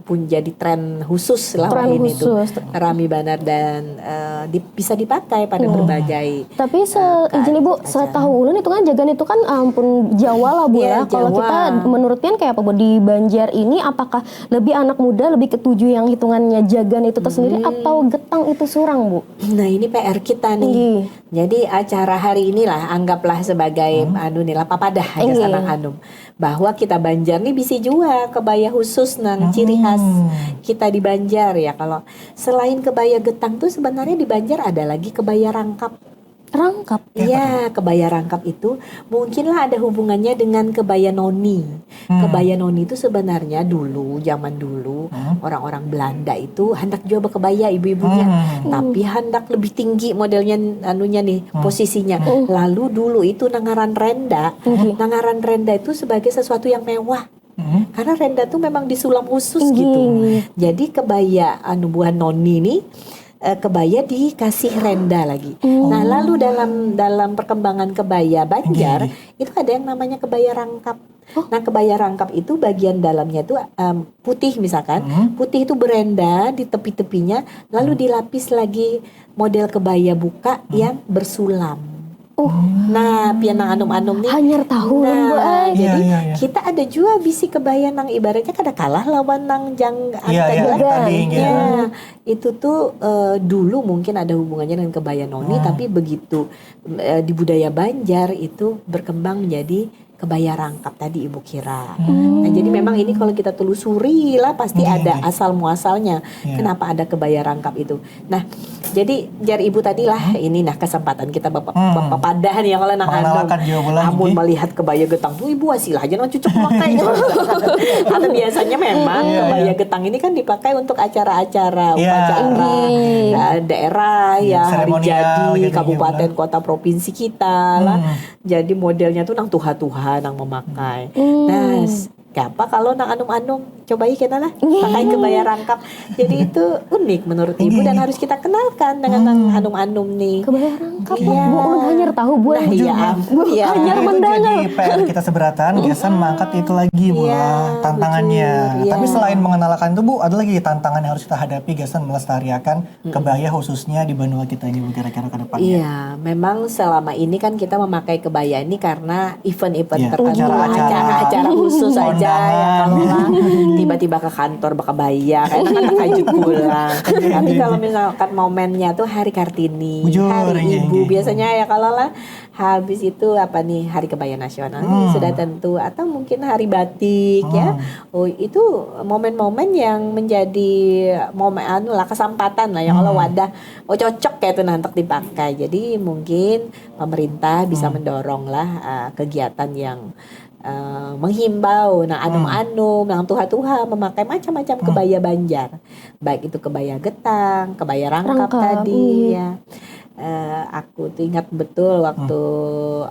pun jadi tren khusus lah ini tuh. Rami banar dan eh, di, bisa dipakai pada berbagai. Tapi se, izin Ibu, setahu ulun itu kan jagan itu kan ampun Jawa lah, Bu, ya. Kalau kita, menurut pian kayak apa, Bu, di Banjar ini apakah lebih Jadi anak muda lebih ketuju yang hitungannya jagan itu tersendiri atau getang itu surang, Bu? Nah, ini P R kita nih. Inggih. Jadi acara hari inilah anggaplah sebagai anu nila papadah aja Inggih. Nang Anum, bahwa kita Banjar nih bisa jua kebaya khusus nang ciri khas kita di Banjar ya. Kalau selain kebaya getang tuh sebenarnya di Banjar ada lagi kebaya rangkap. Rangkap. Iya, kebaya rangkap itu mungkinlah ada hubungannya dengan kebaya noni. Kebaya noni itu sebenarnya dulu, zaman dulu orang-orang Belanda itu hendak jua berkebaya ibu-ibunya, tapi hendak lebih tinggi modelnya anunya nih posisinya. Lalu dulu itu nang ngaran renda, nang ngaran renda itu sebagai sesuatu yang mewah. Karena renda tuh memang disulam khusus gitu. Jadi kebaya anu buhan noni nih eh, kebaya dikasih renda lagi. Nah, lalu dalam dalam perkembangan kebaya Banjar itu ada yang namanya kebaya rangkap. Nah, kebaya rangkap itu bagian dalamnya tuh em, putih misalkan, putih itu berenda di tepi-tepinya, lalu dilapis lagi model kebaya buka yang bersulam. Nah, pian nang anum-anum nih. Hanyar tahu Nah, kan, Bu, ai. jadi Iya, iya, iya. kita ada juga bisi kebaya nang ibaratnya kada kalah lawan nang jang Iya, iya, tadi lah. tadi, iya. Ya, itu tuh eh, dulu mungkin ada hubungannya dengan kebaya noni, tapi begitu eh, di budaya Banjar itu berkembang menjadi kebaya rangkap tadi Ibu kira. Nah, jadi memang ini kalau kita telusuri lah pasti ada asal muasalnya. Kenapa ada kebaya rangkap itu? Nah, jadi jar Ibu tadi lah ini nah kesempatan kita bapak bapak padah nih ya kalau nang Mengenalkan anu. juga pulang, Amun Ibu. Melihat kebaya getang tuh Ibu masih aja nang cucuk pakai. Karena biasanya memang kebaya getang ini kan dipakai untuk acara-acara Iya. upacara eh, daerah ya hari Seremonial jadi gitu, kabupaten kota provinsi kita lah. Jadi modelnya tuh nang tuha-tuha nang memakai. Nah, s- siapa kalau nang anum-anum cobai kena lah pakai kebaya rangkap. Jadi itu unik menurut ibu dan harus kita kenalkan dengan nang anum-anum nih. Kebaya rangkap. Iya. Bu, ulun hanyar tahu, Bu. Nah, iya ampun ya. Hanyar Itu mendengar. Jadi P R kita seberatan, gasan mengangkat itu lagi Bu Iya, lah, tantangannya. bujur, iya. Tapi selain mengenalkan itu Bu, ada lagi tantangan yang harus kita hadapi gasan melestariakan kebaya khususnya di benua kita ini Bu, kira-kira ke depannya. Iya, memang selama ini kan kita memakai kebaya ini karena event-event Iya, tertentu, acara-acara. acara-acara khusus aja ya Kondangan. kalau lah tiba-tiba ke kantor berkebaya, karena kan terkejut pulang. Tapi kalau misalkan momennya tuh Hari Kartini, Bujur, Hari iya, Ibu, iya. Biasanya ya kalau lah habis itu apa nih Hari Kebaya Nasional nih sudah tentu, atau mungkin Hari Batik ya. Oh, itu momen-momen yang menjadi momen anu lah kesempatan lah ya kalau wadah oh cocok kayak itu nanti dipakai. Jadi mungkin pemerintah bisa mendorong lah uh, kegiatan yang uh, menghimbau nah anum-anum yang tuha-tuha memakai macam-macam kebaya Banjar, baik itu kebaya getang, kebaya rangkap, Rangkap, tadi iya. Ya. Eh, aku tuh ingat betul waktu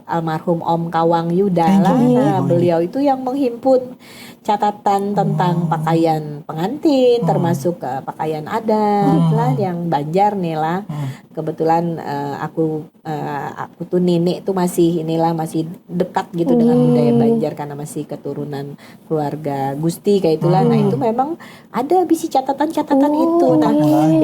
almarhum Om Kawang Yuda Thank lah. you, Nah, thank you. Beliau itu yang menghimpun catatan tentang pakaian pengantin, termasuk eh, pakaian adat lah, yang Banjar nih lah. Kebetulan eh, aku eh, aku tuh nenek tuh masih inilah masih dekat gitu dengan budaya Banjar karena masih keturunan keluarga Gusti kayak itulah. Nah, itu memang ada bisi catatan-catatan itu. Nah,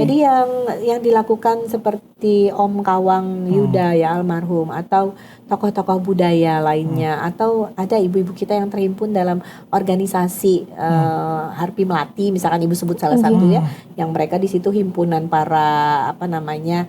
jadi yang yang dilakukan seperti Om Kawang Yuda ya almarhum atau tokoh-tokoh budaya lainnya atau ada ibu-ibu kita yang terhimpun dalam organisasi eh, Harpi Melati misalkan ibu sebut salah satu ya yang mereka di situ himpunan para apa namanya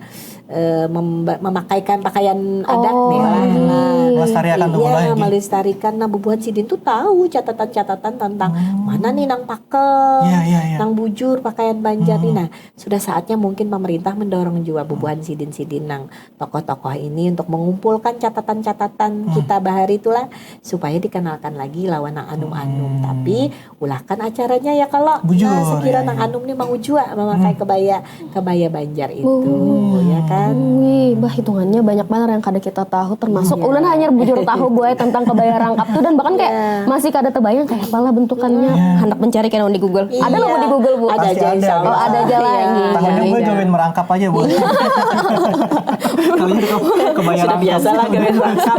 eh, memba- memakaikan pakaian adat nih lah. Nah, Melestariakan tuh iya, lah ini. Melestarikan. Nah, bubuhan sidin tuh tahu catatan-catatan tentang mana nih nang pakel, Iya, iya, iya. nang bujur pakaian Banjar nih. Nah, sudah saatnya mungkin pemerintah mendorong juga bubuhan sidin-sidin nang tokoh-tokoh ini untuk mengumpulkan catatan-catatan kita bahari itulah supaya dikenalkan lagi lawan nang anum-anum. Tapi ulahkan acaranya ya kalau Bujur, nah, sekira ya, nang ya. Anum nih mau jua memakai kebaya kebaya Banjar itu, ya kan? Wih, bah hitungannya banyak banget yang kada kita tahu, termasuk ulun hanya bujur tahu buai tentang kebaya rangkap tuh dan bahkan kayak Iya. masih kada terbayang kayak apalah bentukannya. Hendak mencari kan di Google. Ada Iya. loh di Google, Bu? Ada Pasti aja, ada. insya Allah. Oh, ada aja lah. Iya. Iya, Tahunnya iya, gue iya. join merangkap aja Bu. Kalau gitu kebaya Sudah rangkap. Biasa lah kebaya rangkap.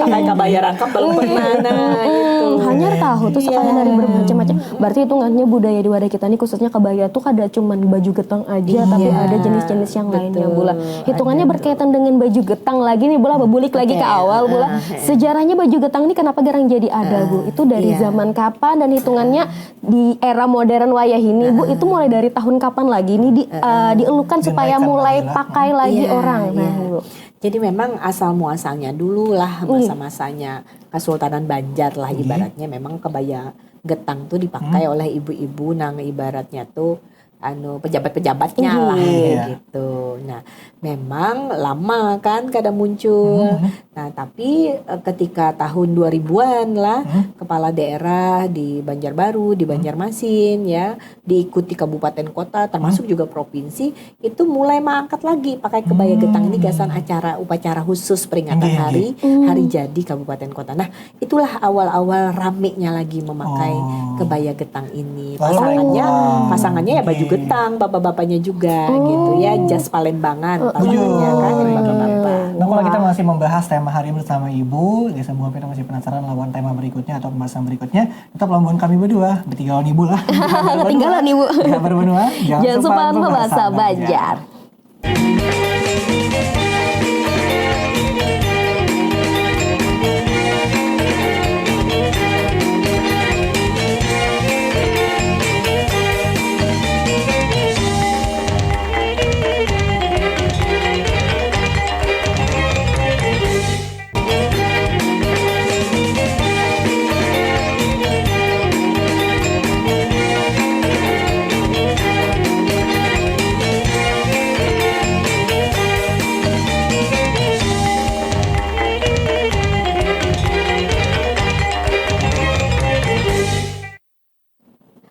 Pakai kebaya rangkap belum pernah nah itu. Hanyar tahu tuh sekalian dari bermacam-macam. Berarti hitungannya budaya di wadah kita nih, khususnya kebaya tuh kada cuman baju getang aja, tapi ada jenis-jenis yang lainnya, Bu lah. Hitungannya berkaitan dengan baju getang lagi nih, Bu lah, bebulik lagi ke awal, Bu lah. Sejarahnya baju getang nih kenapa garang jadi ada, Bu? Itu dari zaman kapan dan hitungannya di era modern wayah ini, Bu, itu mulai dari tahun kapan lagi nih di, eh, dielukan supaya mulai pakai lagi orang? Nah, Bu. Jadi memang asal muasalnya dulu lah, masa-masanya Kesultanan Banjar lah ibaratnya, memang kebaya getang tuh dipakai oleh ibu-ibu nang ibaratnya tuh anu pejabat-pejabatnya lah gitu. Nah, memang lama kan kada muncul. Nah, tapi eh, ketika tahun dua ribuan lah, kepala daerah di Banjarbaru, di Banjarmasin ya, diikuti kabupaten kota, termasuk juga provinsi, itu mulai mengangkat lagi pakai kebaya getang ini gasan acara upacara khusus peringatan hari hari jadi kabupaten kota. Nah, itulah awal-awal ramenya lagi memakai kebaya getang ini. Pasangannya, pasangannya ya baju getang, bapak-bapaknya juga gitu ya, jas Palembangan pasangannya kan, bapak-bapak. Nah, kalau kita masih membahas tema hari bersama Ibu, gasan buhan kita masih penasaran lawan tema berikutnya atau pembahasan berikutnya, tetap lawan kami berdua, bertiga lawan Ibu lah. Tinggalan Ibu. Di Habar Banua, Jangan supan membahasa Banjar.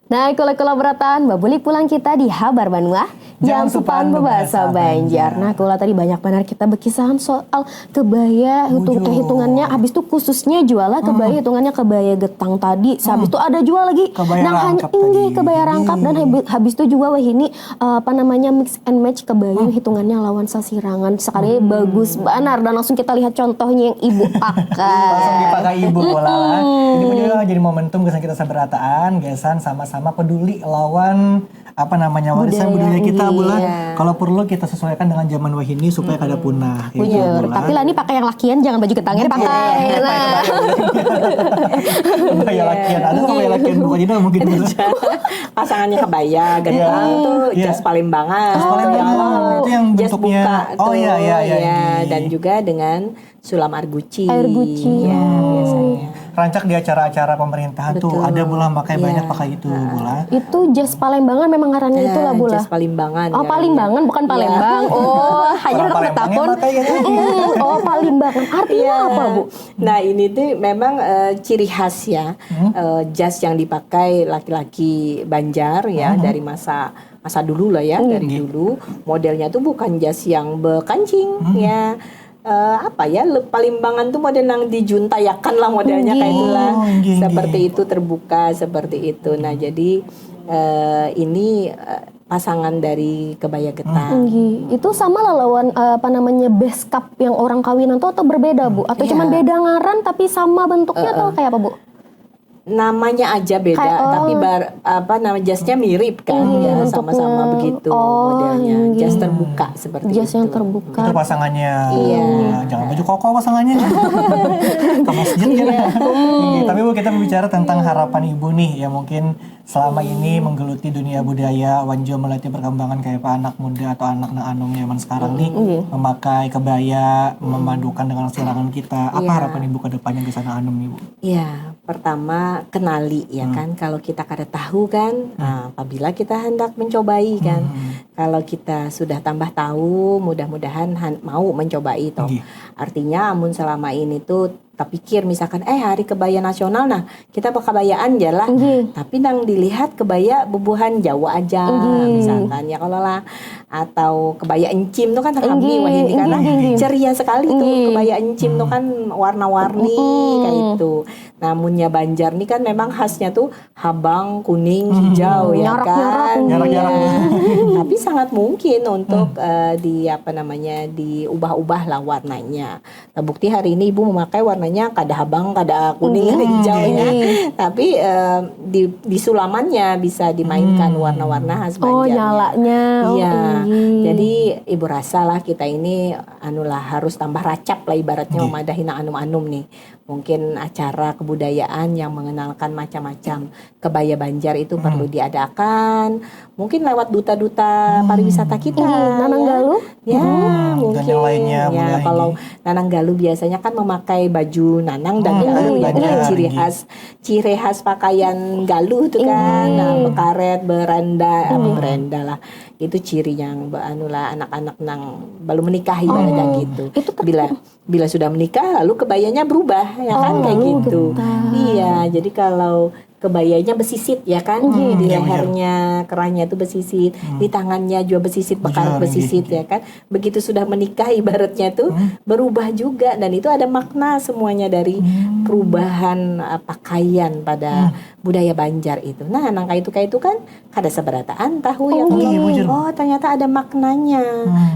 Nah, kula-kula berataan, babulik pulang kita di Habar Banua. Jangan supan bebahasa Banjar. Nah, kula tadi banyak banar kita bekisahan soal kebaya, hitung, eh, hitungannya, habis itu khususnya jua lah kebaya, hitungannya kebaya getang tadi. Habis itu ada jua lagi. Kebaya rangkap tadi. Inggih, kebaya rangkap. Dan habis itu jua wahini, eh, apa namanya, mix and match kebaya hitungannya lawan sasirangan. Sekali bagus banar. Dan langsung kita lihat contohnya yang ibu pakai. Langsung dipakai ibu bola lah. Ini pun juga jadi momentum gasan kita sabarataan, gasan sama-sama peduli lawan apa namanya, warisan budaya kita, Bu lah. Kalau perlu kita sesuaikan dengan zaman wahini supaya kada punah. Bujur. Tapi lah ini pakai yang lakian, jangan baju getangnya dipakai. Nah. Kebaya lakian, ada kebaya lakian bukan tidak mungkin. Pasangannya kebaya getang tuh jas Palembangan. Jas Palembangan itu yang bentuknya, oh iya iya iya. Dan juga dengan sulam air guci. Air guci. Ya, biasanya. Rancak di acara-acara pemerintahan tuh ada, Bu lah, pakai banyak pakai itu, Bu lah. Itu jas Palembangan memang ngarannya itu lah, Bu lah. Jas Palembangan. Oh, Palembangan bukan Palembang. Oh, hanya orang Palembang takon. Oh, Palembangan. Artinya apa, Bu? Nah, ini tuh memang eh, ciri khas ya. Eh, jas yang dipakai laki-laki Banjar ya dari masa masa dulu lah ya, dari dulu. Modelnya tuh bukan jas yang bekancing ya. Eh, apa ya, le- Palembangan tuh model nang dijuntayakan lah modelnya kayak itulah. Seperti itu, terbuka seperti itu. Nah, jadi eh, ini eh, pasangan dari kebaya getang. Itu sama lah lawan eh, apa namanya, base cap yang orang kawinan tuh, atau berbeda, Bu? Atau cuman beda ngaran tapi sama bentuknya, atau kayak apa, Bu? Namanya aja beda, tapi bar, apa nama, jasnya mirip kan, ya, sama-sama begitu modelnya. Jas terbuka seperti itu. Jas yang terbuka. Itu pasangannya. Iya. Jangan baju koko pasangannya. Ke masjid gitu ya. Tapi Bu, kita berbicara tentang harapan Ibu nih, ya mungkin selama ini menggeluti dunia budaya, wan jua melihat perkembangan kayak apa anak muda atau anak nang anum zaman sekarang nih memakai kebaya, memadukan dengan sirangan kita. Apa harapan Ibu ke depannya di sana anum nih, Bu? Ya, pertama kenali ya kan, kalau kita kada tahu kan, apabila kita hendak mencobai kan, kalau kita sudah tambah tahu, mudah-mudahan mau mencobai toh. Artinya amun selama ini tuh terpikir misalkan eh hari kebaya nasional, nah kita berkebayaan aja lah. Tapi nang dilihat kebaya bubuhan Jawa aja misalkan ya kalau lah, atau kebaya encim tuh kan rame wah ini kan ceria sekali tuh kebaya encim tuh kan warna-warni kayak itu. Namunnya Banjar nih kan memang khasnya tuh habang, kuning, hijau ya kan. Tapi sangat mungkin untuk uh, di apa namanya diubah-ubah lah warnanya. Terbukti hari ini ibu memakai warna Nya kada habang, kada kuning, kada hijau ya. Tapi eh, di, di sulamannya bisa dimainkan warna-warna khas Oh, Banjarnya. Nyalanya. Oh, Iya. iya. Jadi ibu rasa lah kita ini anulah harus tambah racap lah ibaratnya memadahi nang anum-anum nih. Mungkin acara kebudayaan yang mengenalkan macam-macam kebaya Banjar itu perlu diadakan. Mungkin lewat duta-duta pariwisata kita. Iya, Nanang Ya. Galuh. Ya, Dan mungkin. yang lainnya Ya, mulai kalau Nanang Galuh biasanya kan memakai baju Nanang dan Hmm, Galuh ya, Banjar, dengan ciri iya. khas ciri khas pakaian Galuh itu kan, nah, bekaret, berenda, apa berenda lah, itu ciri yang be- anu lah anak-anak nang belum menikah ibaratnya gitu. Itu ter- Bila bila sudah menikah lalu kebayanya berubah ya kan kayak gitu. Iya, jadi kalau kebayanya besisit ya kan, di lehernya kerahnya itu besisit, di tangannya juga besisit, bekaret Benar, besisit ya kan. Begitu sudah menikah ibaratnya tuh berubah juga dan itu ada makna semuanya dari perubahan uh, pakaian pada budaya Banjar itu. Nah, nang kayak itu kayak itu kan kada seberataan tahu ya Oh, kan. iya, bujur. Oh, ternyata ada maknanya.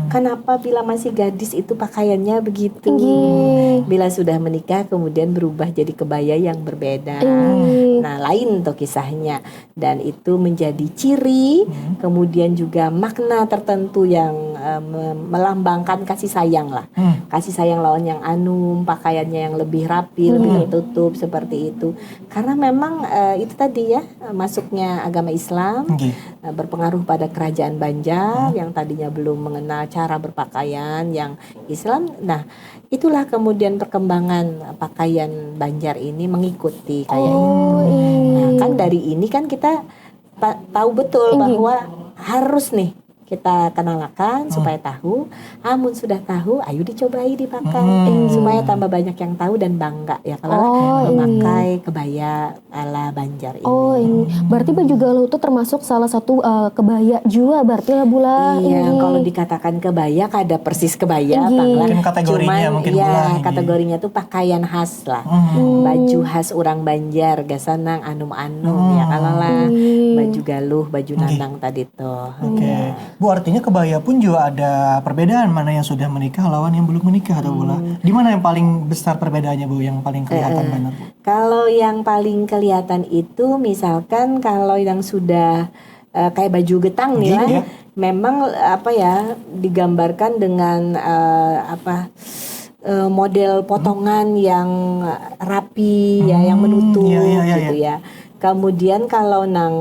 Kenapa bila masih gadis itu pakaiannya begitu? Bila sudah menikah kemudian berubah jadi kebaya yang berbeda. Nah, lain tuh kisahnya. Dan itu menjadi ciri, kemudian juga makna tertentu yang eh, me- melambangkan kasih sayang lah. Kasih sayang lawan yang anum, pakaiannya yang lebih rapi, lebih tertutup seperti itu. Karena memang eh, itu tadi ya, eh, masuknya agama Islam Nggih. eh, berpengaruh pada kerajaan Banjar yang tadinya belum mengenal cara berpakaian yang Islam. Nah, itulah kemudian perkembangan pakaian Banjar ini mengikuti kayak itu. Nah, kan dari ini kan kita ta- tahu betul bahwa harus nih kita kenalakan supaya tahu. Amun sudah tahu, ayo dicobai dipakai supaya tambah banyak yang tahu dan bangga ya kalau Oh, iya. memakai kebaya ala Banjar ini. Oh, ini. Berarti baju galuh itu termasuk salah satu eh, kebaya juga berarti lah bula. Iya, Ini. Kalau dikatakan kebaya kada persis kebaya, Bang, lah. Mungkin kategorinya Cuman, mungkin ya, bula ini. Kategorinya tuh pakaian khas lah. Baju khas orang Banjar, gasan nang anum-anum ya kalau lah. Baju galuh, baju nanang tadi tuh. Oke. Bu, artinya kebaya pun juga ada perbedaan mana yang sudah menikah lawan yang belum menikah atau bula. Di mana yang paling besar perbedaannya, Bu, yang paling kelihatan banget, Bu? Kalau yang paling kelihatan itu misalkan kalau yang sudah eh, kayak baju getang nih Iya, lah, iya. memang apa ya digambarkan dengan eh, apa eh, model potongan yang rapi ya, yang menutup iya, iya, iya, gitu ya. Kemudian kalau nang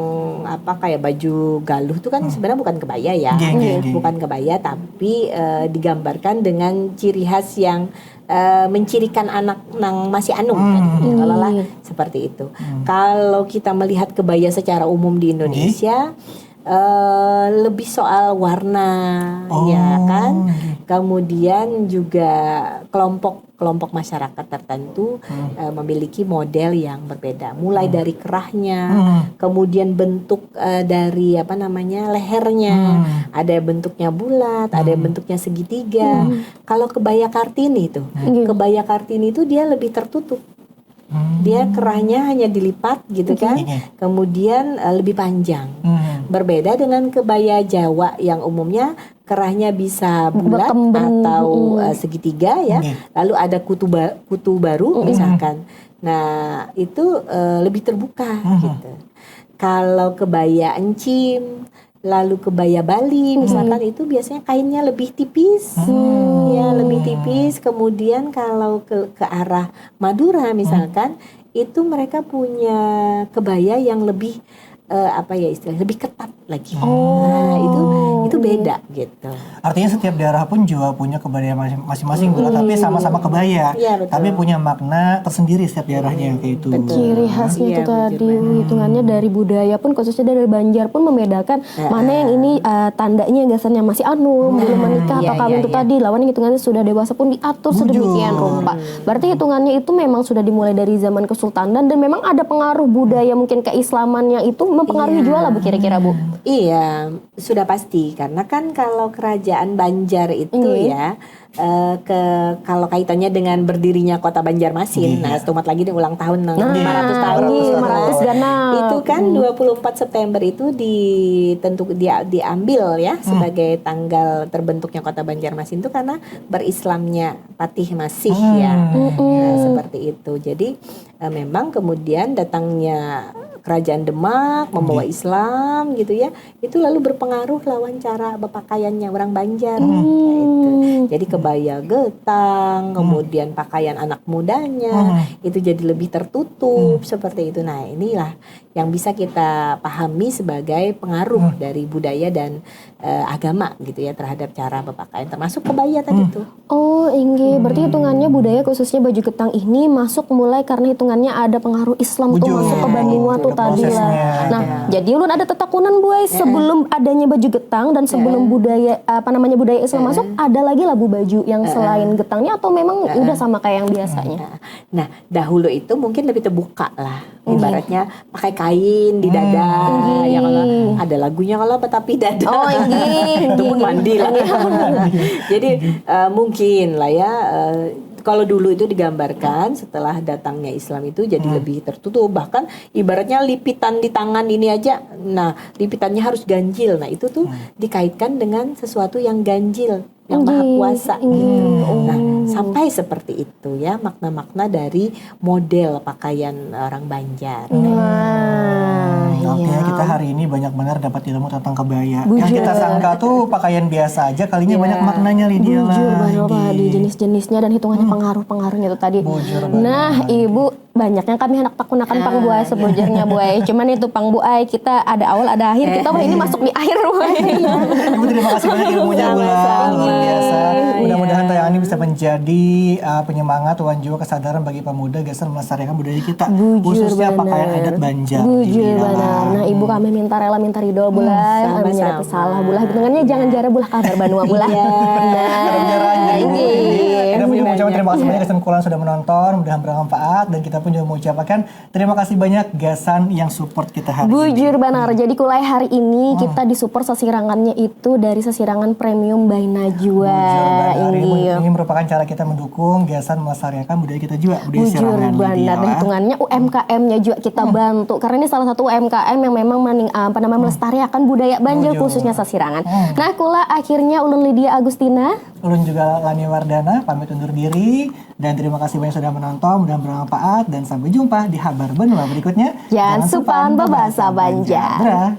apa kayak baju galuh tuh kan sebenarnya bukan kebaya ya, Nggih, nggih, nggih. Bukan kebaya tapi eh, digambarkan dengan ciri khas yang eh, mencirikan anak nang masih anum tadi, kalau lah seperti itu. Kalau kita melihat kebaya secara umum di Indonesia eh, lebih soal warna, Oh, ya kan. nggih. Kemudian juga kelompok kelompok masyarakat tertentu eh, memiliki model yang berbeda. Mulai dari kerahnya, kemudian bentuk eh, dari apa namanya lehernya, ada yang bentuknya bulat, ada yang bentuknya segitiga. Kalau kebaya Kartini tuh, kebaya Kartini itu dia lebih tertutup. Dia kerahnya hanya dilipat gitu kan, Iya. Kemudian eh, lebih panjang. Hmm. Berbeda dengan kebaya Jawa yang umumnya kerahnya bisa bulat Berkembang, atau eh, segitiga ya. Oke. Lalu ada kutu ba- kutu baru misalkan. Nah, itu eh, lebih terbuka gitu. Kalau kebaya encim, lalu kebaya Bali misalkan itu biasanya kainnya lebih tipis. Ya, lebih tipis. Kemudian kalau ke ke arah Madura misalkan itu mereka punya kebaya yang lebih eh, apa ya istilahnya lebih ketat lagi. Nah, itu itu beda gitu. Artinya setiap daerah pun juga punya kebaya masing- masing-masing, Bu, tapi sama-sama kebaya. Iya, betul. Tapi punya makna tersendiri setiap daerahnya kayak itu. Ciri khasnya Iya, itu tadi bujur banget. Hitungannya dari budaya pun khususnya dari Banjar pun membedakan mana yang ini eh, tandanya gasan yang masih anum belum menikah iya, atau kawin iya, itu iya. Tadi lawan hitungannya sudah dewasa pun diatur sedemikian rupa. Berarti hitungannya itu memang sudah dimulai dari zaman kesultanan dan memang ada pengaruh budaya mungkin keislamannya itu Mempengaruhi jua lah, Bu, kira-kira, Bu. Iya, sudah pasti karena kan kalau kerajaan Banjar itu Iya. Ya eh, ke kalau kaitannya dengan berdirinya kota Banjarmasin, nah setumat lagi di ulang tahun nang Nah, lima ratus tahun. ini lima ratus ganap. Itu kan dua puluh empat September itu ditentu dia diambil ya sebagai tanggal terbentuknya kota Banjarmasin itu karena berislamnya Patih Masih ya. Nah, seperti itu. Jadi eh, memang kemudian datangnya kerajaan Demak membawa Islam gitu ya, itu lalu berpengaruh lawan cara berpakaiannya orang Banjar. Nah, itu. Jadi kebaya getang, kemudian pakaian anak mudanya itu jadi lebih tertutup seperti itu. Nah, inilah yang bisa kita pahami sebagai pengaruh dari budaya dan eh, agama gitu ya terhadap cara berpakaian, termasuk kebaya tadi tuh. Oh, inggih. Berarti hitungannya budaya khususnya baju getang ini masuk mulai karena hitungannya ada pengaruh Islam tuh Bujur. Masuk ke banua tuh Ada tadi lah. prosesnya. Nah, jadi ulun ada tetakunan, Bu ai, sebelum adanya baju getang dan sebelum budaya apa namanya budaya Islam masuk, ada lagi labu baju yang selain getangnya atau memang udah sama kayak yang biasanya? Nah, dahulu itu mungkin lebih terbuka lah. Ibaratnya pakai kain di dada, ya kalau ada lagunya kalau apa tapi dada. Oh, inggih, Itu pun inggih, mandi lah. Jadi eh, mungkin lah ya eh, kalau dulu itu digambarkan setelah datangnya Islam itu jadi lebih tertutup, bahkan ibaratnya lipitan di tangan ini aja, nah lipitannya harus ganjil, nah itu tuh dikaitkan dengan sesuatu yang ganjil, yang maha kuasa gitu. Nah sampai seperti itu ya makna-makna dari model pakaian orang Banjar. Wah, Oke, iya. Kita hari ini banyak benar dapat ilmu tentang kebaya. Yang kita sangka tuh pakaian biasa aja, kalinya banyak maknanya, Lydia. Bujur Lah. banget tadi jenis-jenisnya dan hitungannya pengaruh-pengaruhnya itu tadi. Bujur banget. Nah, Ibu, banyak yang kami hendak takunakan pang, Bu ai, sebujurnya, Bu ai. Cuman itu pang, Bu ai, kita ada awal ada akhir, kita wah ini masuk di akhir, Bu ai. Ibu, terima kasih banyak ilmunya, Bu, lah. Sama-sama. Luar biasa. Mudah-mudahan tayangan ini bisa menjadi uh, penyemangat wan juga kesadaran bagi pemuda gasan melestarikan budaya kita, Bujur khususnya pakaian banar. adat Banjar. Bujur Iya. Banar. Nah, Ibu, kami minta rela minta ridho, Bu lah. Sama-sama. Menyerati salah, Bu lah. Hitungannya jangan jara, Bu lah, kabar banua, Bu lah. Iya. Nah, Jarang, Ibu. inggih. Kita pun juga mengucapkan terima kasih banyak gasan kulan sudah menonton, mudah-mudahan bermanfaat dan kita pun juga mengucapkan terima kasih banyak gasan yang support kita hari ini. Bujur banar. Jadi kulai hari ini kita disupport sasirangannya itu dari sasirangan premium by Najwa. Bujur banar. Ini, Inggih. ini merupakan cara kita mendukung gasan melestarikan budaya kita juga, budaya Bujur Sirangan, banar. Lydia. Dan hitungannya U M K M-nya juga kita bantu karena ini salah satu U M K M yang memang maning, apa namanya melestarikan budaya Banjar Bujur. Khususnya Sasirangan. Nah, kula akhirnya ulun Lydia Agustina. Ulun juga Lani Wardana pamit undur diri dan terima kasih banyak sudah menonton, mudah bermanfaat dan sampai jumpa di habar banua berikutnya. Jangan supan babasa Banjar. Dadah.